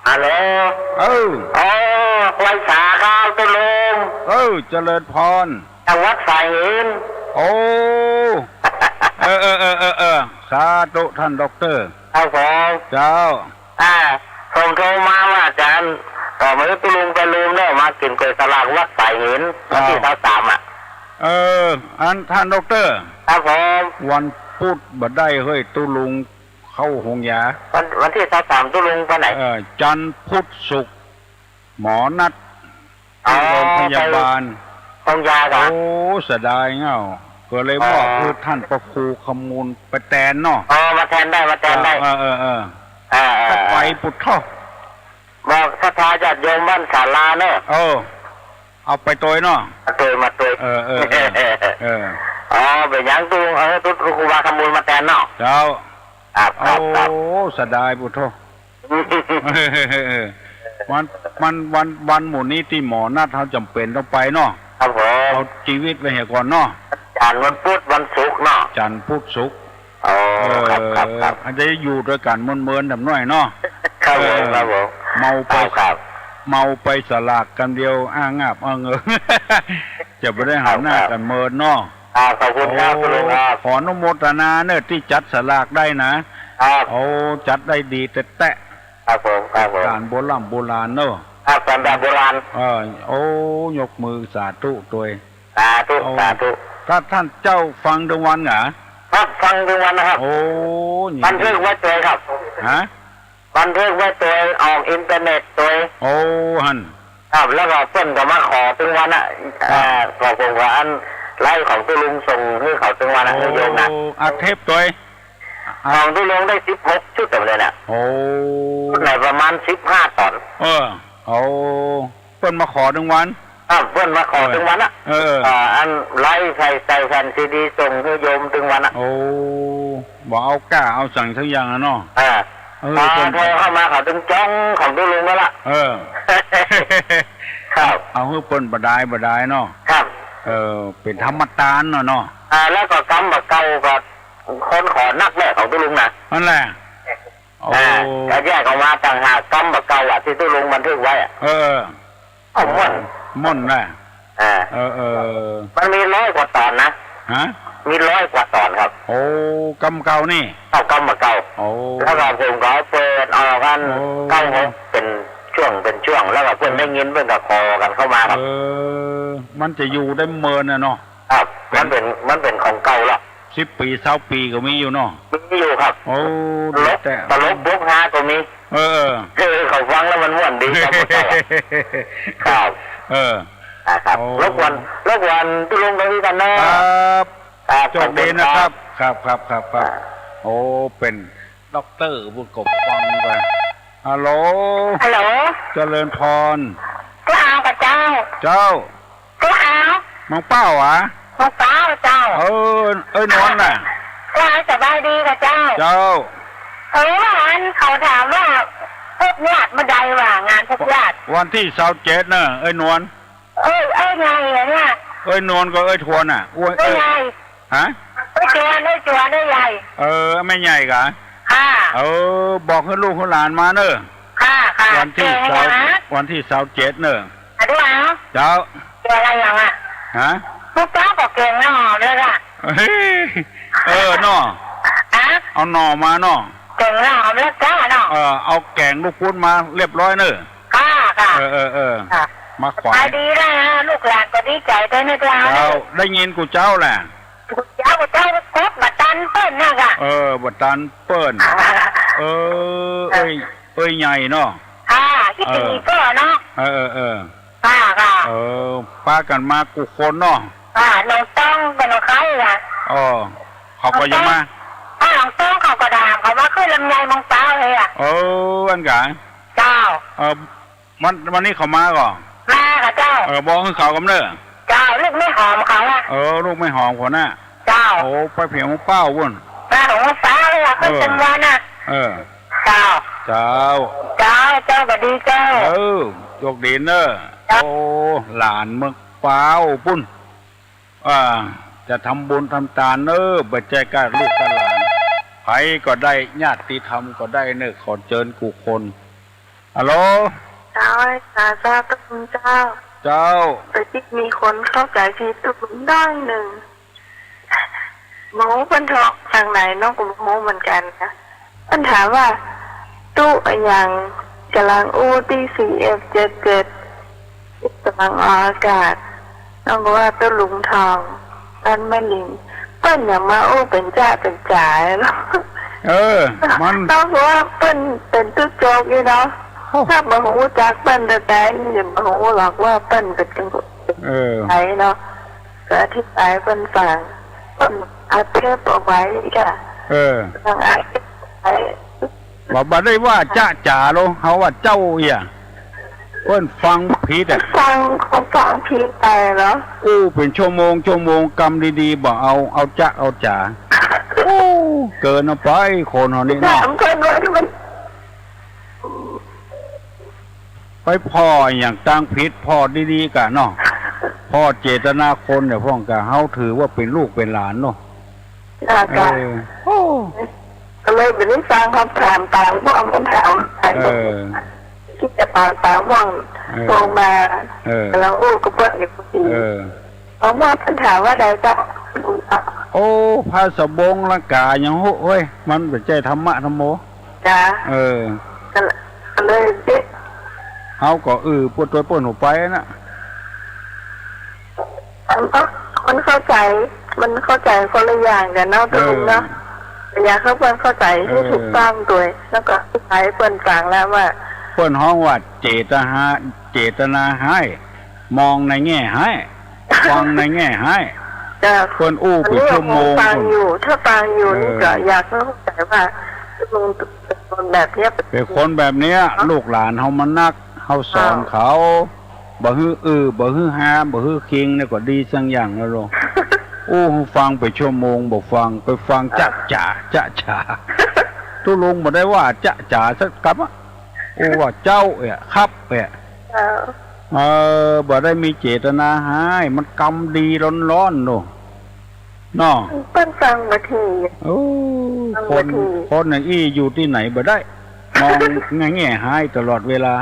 ฮัลโหล เออ อ๋อ ไหว้สาครับตุ๊ลุง เออ เจริญพร จากวัดสายหิน โอ้ เออ เออ สาธุ ท่านด็อกเตอร์ ครับผม เจ้า อ่า ผมโทรมาว่าอาจ๋ารย์ ต่อไปตุ๊ลุงจะลืมเน่อ มากิ๋นก๋วยสลากวัดสายหิน วันตี้ เจ้า ซาวสาม อะ เออ อันท่านด็อกเตอร์ ครับผม วันปุ๊ดบ่ได้เฮ้ย ตุ๊ลุงเข้าโฮงยา วัน วันตี้ซาวสาม ตุ๊ลุงไปไหน เออ จันทร์พุธศุกร์ หมอนัด อ๋อ ตี้โฮงพยาบาล ไปโฮงยาเหรอ โอ้ เสียดายเง่า ก็เลยมอบ อ๋อ หื้อท่านพระครูคำมูลไปแตนเนาะ อ๋อ มาแตนได้ มาแตนได้ เออ เออ เออ เออ เออ ถ้าไปปุถะ บอกศรัทธาญาติโยมบ้านศาลาเนอะ เออ เอาไปตวยเนาะ มาตวย มาตวย เออ เออ เออ เออ อ๋อ เป๋นหยังตุ๊ลุง เออ ตุ๊ลุงครูบาคำมูลมาแตนเนาะ เจ้า ครับ ครับ ครับ โอ้ เสียดายปุถะ มัน มัน วัน วันหมู่นี้ตี้หมอนัดเฮาจ๋ำเป๋นต้องไปเนาะ ครับผม เอาจีวิตไว้เหียก่อนเนาะ จันทร์วันปุ๊ดวันศุกร์เนาะ จันทร์พุธศุกร์ อ๋อ เออ ครับ ครับ ครับ อาจจะอยู่ตวยกั๋นเมินๆ ถามหน้อยเนาะ ครับผม เออ ครับผม เมาไป ครับ ครับ เมาไปสลากกำเดียว อ้างาบอ้างเอิง จะบ่ได้หันหน้ากั๋นเมินเนาะ ครับ ขอบคุณครับ โอ้ ตุ๊ลุงครับ ขออนุโมทนาเน่อตี้จัดสลากได้นะ ครับ โอ้ จัดได้ดีแต๊ๆ ครับผม ครับผม ก๋านโบร่ำโบราณเนาะ ครับ ก๋านแบบโบราณ เออ โอ้ ยกมือสาธุตวย สาธุ โอ้ สาธุ ถ้าต้านเจ้าฟังตึงวันเหรอ ครับ ฟังตึงวันนะครับ โอ้ นี่ บันทึกไว้ตวยครับ ฮะ บันทึกไว้ตวย ออกอินเทอร์เน็ตตวย โอ้ หั้น ครับ แล้วก็เปิ้นก็มาขอตึงวันอะ ครับ เอ่อ ขอผมก็อันไลฟ์ของตุ๊ลุงส่งหื้อเขาตึงวันอะ โอ้ หื้อโยมนะ อัดเทปตวย ของตุ๊ลุงได้สิบหกชุดเลยนะ โอ้ ชุดไหนประมาณสิบห้าต๋อน เออ โอ้ เปิ้นมาขอตึงวัน ครับ เปิ้นมาขอตึงวันอะ เออ เออ อ่า อันไลฟ์ใส่ ใส่แผ่นซีดีส่งหื้อโยมตึงวันอะ โอ้ บ่เอาก้าเอาสังสักอย่างอะเนาะ อ่า เออ อ่า เปิ้น โทรเข้ามาเขาตึงจ้องของตุ๊ลุงแล้วล่ะ เออ ครับ เอาหื้อเปิ้นบ่ดายบ่ดายเนาะ ครับ เออ เป๋นธรรมตานเนาะเนาะ อ่า แล้วก็กำบ่าเก่าก็คนขอนักแลของตุ๊ลุงนะ หั้นแหละ โอ้ อ่า ก็แยกออกมาต่างหาก กำบ่าเก่าอะ ตี้ตุ๊ลุงบันทึกไว้อะ เออ โอ้ ม่วน ม่วนนะ อ่า เออ เออ มันมีร้อยกว่าต๋อนนะ ฮะ มีร้อยกว่าต๋อนครับ โอ้ กำเก่านี่ เอากำบ่าเก่า โอ้ แล้วก็ผมก็เปิดออกกัน โอ้ เก้าหก เป๋นช่วง เป๋นช่วง แล้วก็เปิ้นได้ยินเปิ้นก็ขอกั๋นเข้ามาครับ เออ มันจะอยู่ได้เมินน่ะเนาะ ครับ เป๋น มันเป๋น มันเป๋นของเก่าละ สิบปี๋ ซาวปี๋ก็มีอยู่เนาะ มีอยู่ครับ โอ้ ตลก แต่ ตลกบวกฮาก็มี เออ เออ เขาฟังแล้วมันม่วนดีครับ ครับ เออ อ่า ครับ โอ้ รบกวน รบกวนตุ๊ลุงตรงนี้ก่อนนะ ครับ ครับ โชคดีนะครับ ขอบคุณครับ ครับ ครับ ครับ อ่า โอ้ เป๋นด็อกเตอร์ผู้กบฟังไป ฮัลโหล ฮัลโหล เจริญพร เจ้า เจ้า เจ้า เจ้า มังเป้าหวา มังเป้าเจ้า เออ เอ้ยนวลน่ะ เจ้า สบายดีก่อเจ้า เจ้า เออ อันเขาถามว่าพบญาติเมื่อใดวะ งานพบญาติ วันตี้ซาวเจ็ดเน่อ เอ้ยนวล เอ้ย เอ้ยไงอะเนี่ย เอ้ยนวลกับเอ้ยทวนน่ะ อ้วน เอ้ยไง ฮะ เอ้ยจวน เอ้ยจวน เอ้ยใหญ่ เออ แม่ใหญ่ก่ะ ค่ะ เออ บอกหื้อลูกหื้อหลานมาเน่อ ค่ะ ค่ะ วันตี้ เก่ง ซาว นะ วันตี้ซาวเจ็ดเน่อ อ่ะ ดูเอา เจ้า เก่งอะไรอย่างอ่ะ ฮะ ลูกเจ้าก็เก่งนะหอมเลยอ่ะ เฮ้ย เออเนาะ ฮะ เอาหน่อมาเนาะ เก่งนะหอมเลยจ้าเนาะ เออ เอาแก๋งลูกพุ้นมาเรียบร้อยเน่อ ค่ะ ค่ะ เออ เออ เออ ค่ะ มาขวาย ขายดีแล้วนะ ลูกหลานก็ดีใจ๋ด้วยนะเจ้า เจ้า ได้ยินกูเจ้าแหละ กูเจ้า กูเจ้าคบบ่ตันเปิ้นนะกะ เออ บ่ตันเปิ้น เออ เอ้ย เอ้ยใหญ่เนาะ ค่ะ คิดดีก็เนาะ เออ เออ เออ ค่ะ ค่ะ เออ ปากั๋นมากู้คนเนาะ ค่ะ น้องต้องกับน้องไข่อะ อ๋อ เขาก็ยังมา ค่ะ น้องต้องเขาก็ถามเขาว่าขึ้นลำไยมังเปาเลยอะ เออ อันก๋า เจ้า เออ วัน วันนี้เขามาก่อ มาค่ะเจ้า เออ บอกหื้อเขากำเน่อ เจ้า ลูกแม่หอมเขาอะ เออ ลูกแม่หอมเขาน่ะ เจ้า โอ้ ไปเผียงมังเป้าปุ้น มาของมังเปาเลยอะ เออ คนเต็มวันอะ เออ เจ้า เจ้า เจ้า เจ้าก็ดีเจ้า เออ โชคดีเน่อ เจ้า โอ้ หลานเมืองเปาปุ้น อ่า จะทำบุญทำตานเน่อ บ่ใจ้ก้าลูกก้าหลาน ใผก็ได้ ญาติธรรมก็ได้เน่อ ขอเจิญกู้คน ฮัลโหล เจ้า สาธุเจ้า เจ้า แต่ที่มีคนเข้าใจ๋ผิดตุ๊ลุงน้อยนึ่ง บ่ฮู้เปิ้นถามตางไหน น้องก็บ่ฮู้เหมือนกั๋นนะ เปิ้นถามว่า ตุ๊อะหยังก๋ำลังอู้ตี้ ซีเอฟเจ็ดเจ็ด ก๋ำลังออกอากาศ น้องก็ว่าตุ๊ลุงทอง ต้านแม่ลิง เปิ้นหยังมาอู้เป๋นจ๊ะเป๋นจ๋าเนาะ เออ มัน น้องก็ว่าเปิ้นเป๋นตุ๊โจ๊กนี่เนาะ โอ้ ถ้าบ่ฮู้จักเปิ้นแต๊ๆ นี่บ่ฮู้หรอกว่าเปิ้นเป๋น เออ ใผเนาะ ก็อธิบายเปิ้นฟัง เปิ้นอัดเทปเอาไว้จ้ะ เออ ฟังอัดเทปเอาไว้ บ่ บ่ได้ว่าจ๊ะจ๋าโล เฮาว่าเจ้าเอี่ย เปิ้นฟังผิดอะ ฟัง เขาฟังผิดไปเหรอ อู้เป๋นชั่วโมง ชั่วโมง กำดีๆ บ่เอา เอาจ๊ะ เอาจ๋า โอ้ เกินเอาไป คนเฮานี่เนาะ ถามเปิ้นว่ามัน ไปผ่ออะหยังตางผิด ผ่อดีๆ ก่ะเนาะ ผ่อเจตนาคนเนี่ย พ่องก่ะ เฮาถือว่าเป๋นลูกเป๋นหลานเนาะ อ่า เออ โอ้ ก็เลยบ่ได้ฟังคำถามตางพ่องเปิ้นถาม เออ คิดจะฟังตางพ่อง เออ โทรมา เออ ก๋ำลังอู้กับเปิ้นอยู่พอดี เออ เอาว่าเปิ้นถามว่าใดเจ้า โอ้ พระสบงละก๋าหยังฮู้ โอ้ย มันบ่ใจ้ธรรมะธรรมโม จ้ะ เออ ก็ ก็เลยเจ๊ เฮาก็ เออ ปวดตัวเปิ้นหัวไปนะ อันก็มันเข้าใจ๋ มันเข้าใจ๋คนละอย่างกั๋นเนาะ เออ ตกลงเนาะ อยากหื้อเปิ้นเข้าใจ๋หื้อ เออ ถูกต้องตวย แล้วก็อธิบายหื้อเปิ้นฟังแล้วว่า เปิ้นฮ้องว่าเจตนา เจตนาฮ้าย มองในแง่ฮ้าย ฟังในแง่ฮ้าย จ้ะ เปิ้นอู้เป๋นชั่วโมง ฟังอยู่ ถ้าฟังอยู่นี่ เออ ก็อยากหื้อเข้าใจ๋ว่า ตกลงคนแบบเนี้ย เป๋นคนแบบเนี้ย ลูกหลานเฮามันนัก เฮาสอนเขา บ่หื้ออื้อ บ่หื้อฮาม บ่หื้อคิงเนี่ยก็ดีสักอย่างแล้วลูก อู้ ฟังไปชั่วโมงบ่ฟัง ไปฟังจ๊ะจ๋า จ๊ะจ๋า ตุ๊ลุงบ่ได้ว่าจ๊ะจ๋าสักกำอะ อู้ ว่าเจ้าเอะ ครับเอะ เออ บ่ได้มีเจตนาฮ้าย มันกำดีร้อนๆ โน่ เนาะ เปิ้นฟังบ่าที โอ้ ฟังบ่าที คน คนอย่างอี้อยู่ตี้ไหนบ่ได้ มองในแง่ฮ้ายตลอดเวลา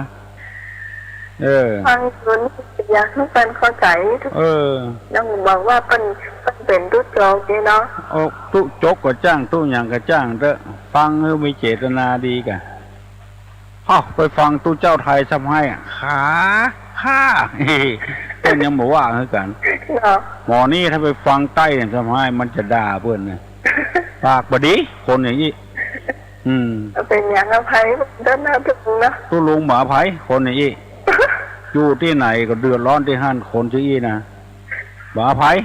เออ ฟังอยู่นี่อยากหื้อเปิ้นเข้าใจ๋ เออ ยังบอกว่าเปิ้น เปิ้นเป๋นตุ๊โจ๊กนี่เนาะ โอ้ ตุ๊โจ๊กก็จ้าง ตุ๊หยังก็จ้างเต๊อะ ฟังหื้อมีเจตนาดีก่ะ เอ้า ไปฟังตุ๊เจ้าไทยซ้ำฮ้ายอะ ขา ข้า เปิ้นยังบ่ว่าหื้อกั๋น เนาะ หมอนี่ถ้าไปฟังใต้เนี่ยซ้ำฮ้าย มันจะด่าเปิ้นนะ ปากบ่ดี คนอย่างอี้ อืม เป๋นหยังอภัยเปิ้นเต๊อะนะ ตุ๊ลุงนะ ตุ๊ลุงบ่อภัย คนอย่างอี้ อยู่ตี้ไหนก็เดือดร้อนตี้หั้น คนจะอี้นะ บ่อภัย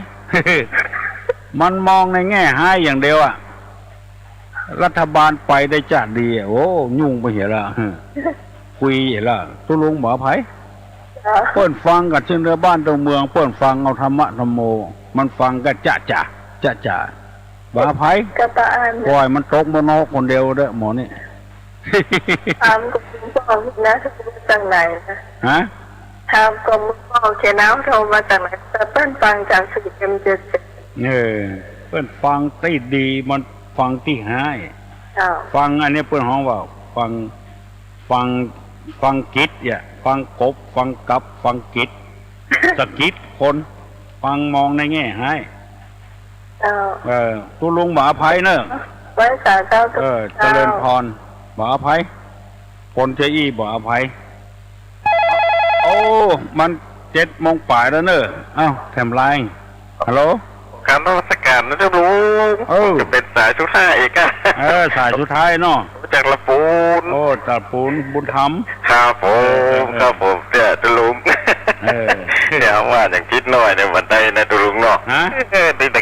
มันมองในแง่ฮ้ายอย่างเดียวอะ รัฐบาลไปได้จ๊ะดีอะ โอ้ ยุ่งไปเหียละ คุยเหียละ ตุ๊ลุงบ่อภัย เปิ้นฟังกั๋นเถิงเตื้อบ้านเตื้อเมือง เปิ้นฟังเอาธรรมะธัมโม มันฟังก็จ๊ะจ๋า จ๊ะจ๋า บ่อภัย ก็ตาอั้น ป่อยมันตกมโนคนเดียวเต๊อะ หมอนี่ ถามก็บ่ฮู้นะ โทรมาจากไหนนะ ฮะ ถามก็บ่ฮู้เนาะ โทรมาจากไหน แต่เปิ้นฟังจากสี่เอ็มเจ็ดเจ็ด เออ เปิ้นฟังตี้ดี มันฟังตี้ฮ้าย เจ้า ฟังอันนี้เปิ้นฮ้องว่า ฟัง ฟัง ฟังกิดเนี่ย ฟังกบ ฟังกับ ฟังกิด สะกิดคน ฟังมองในแง่ฮ้าย เจ้า เออ ตุ๊ลุงบ่อภัยเนอะ ไหว้สาเจ้า เออ เจ้า เจริญพร บ่อภัย คนจะอี้บ่อภัย โอ้ มันเจ็ดโมงป๋ายแล้วเนอะ เอ้า แถมไลน์ ฮัลโหล กราบนมัสก๋านนะเจ้าลุง เออ จะเป๋นสายสุดท้ายอีกอะ เออ สายสุดท้ายเนาะ จากละปูน โอ้ จากปูน บุญธรรม ครับผม เออ เออ ครับผม เนี่ยเจ้าลุง เออ เนี่ยว่าอย่างจิ๊ดหน้อยเนี่ย บ่ได้นะเจ้าลุงเนาะ ฮะ เออ ได้แต่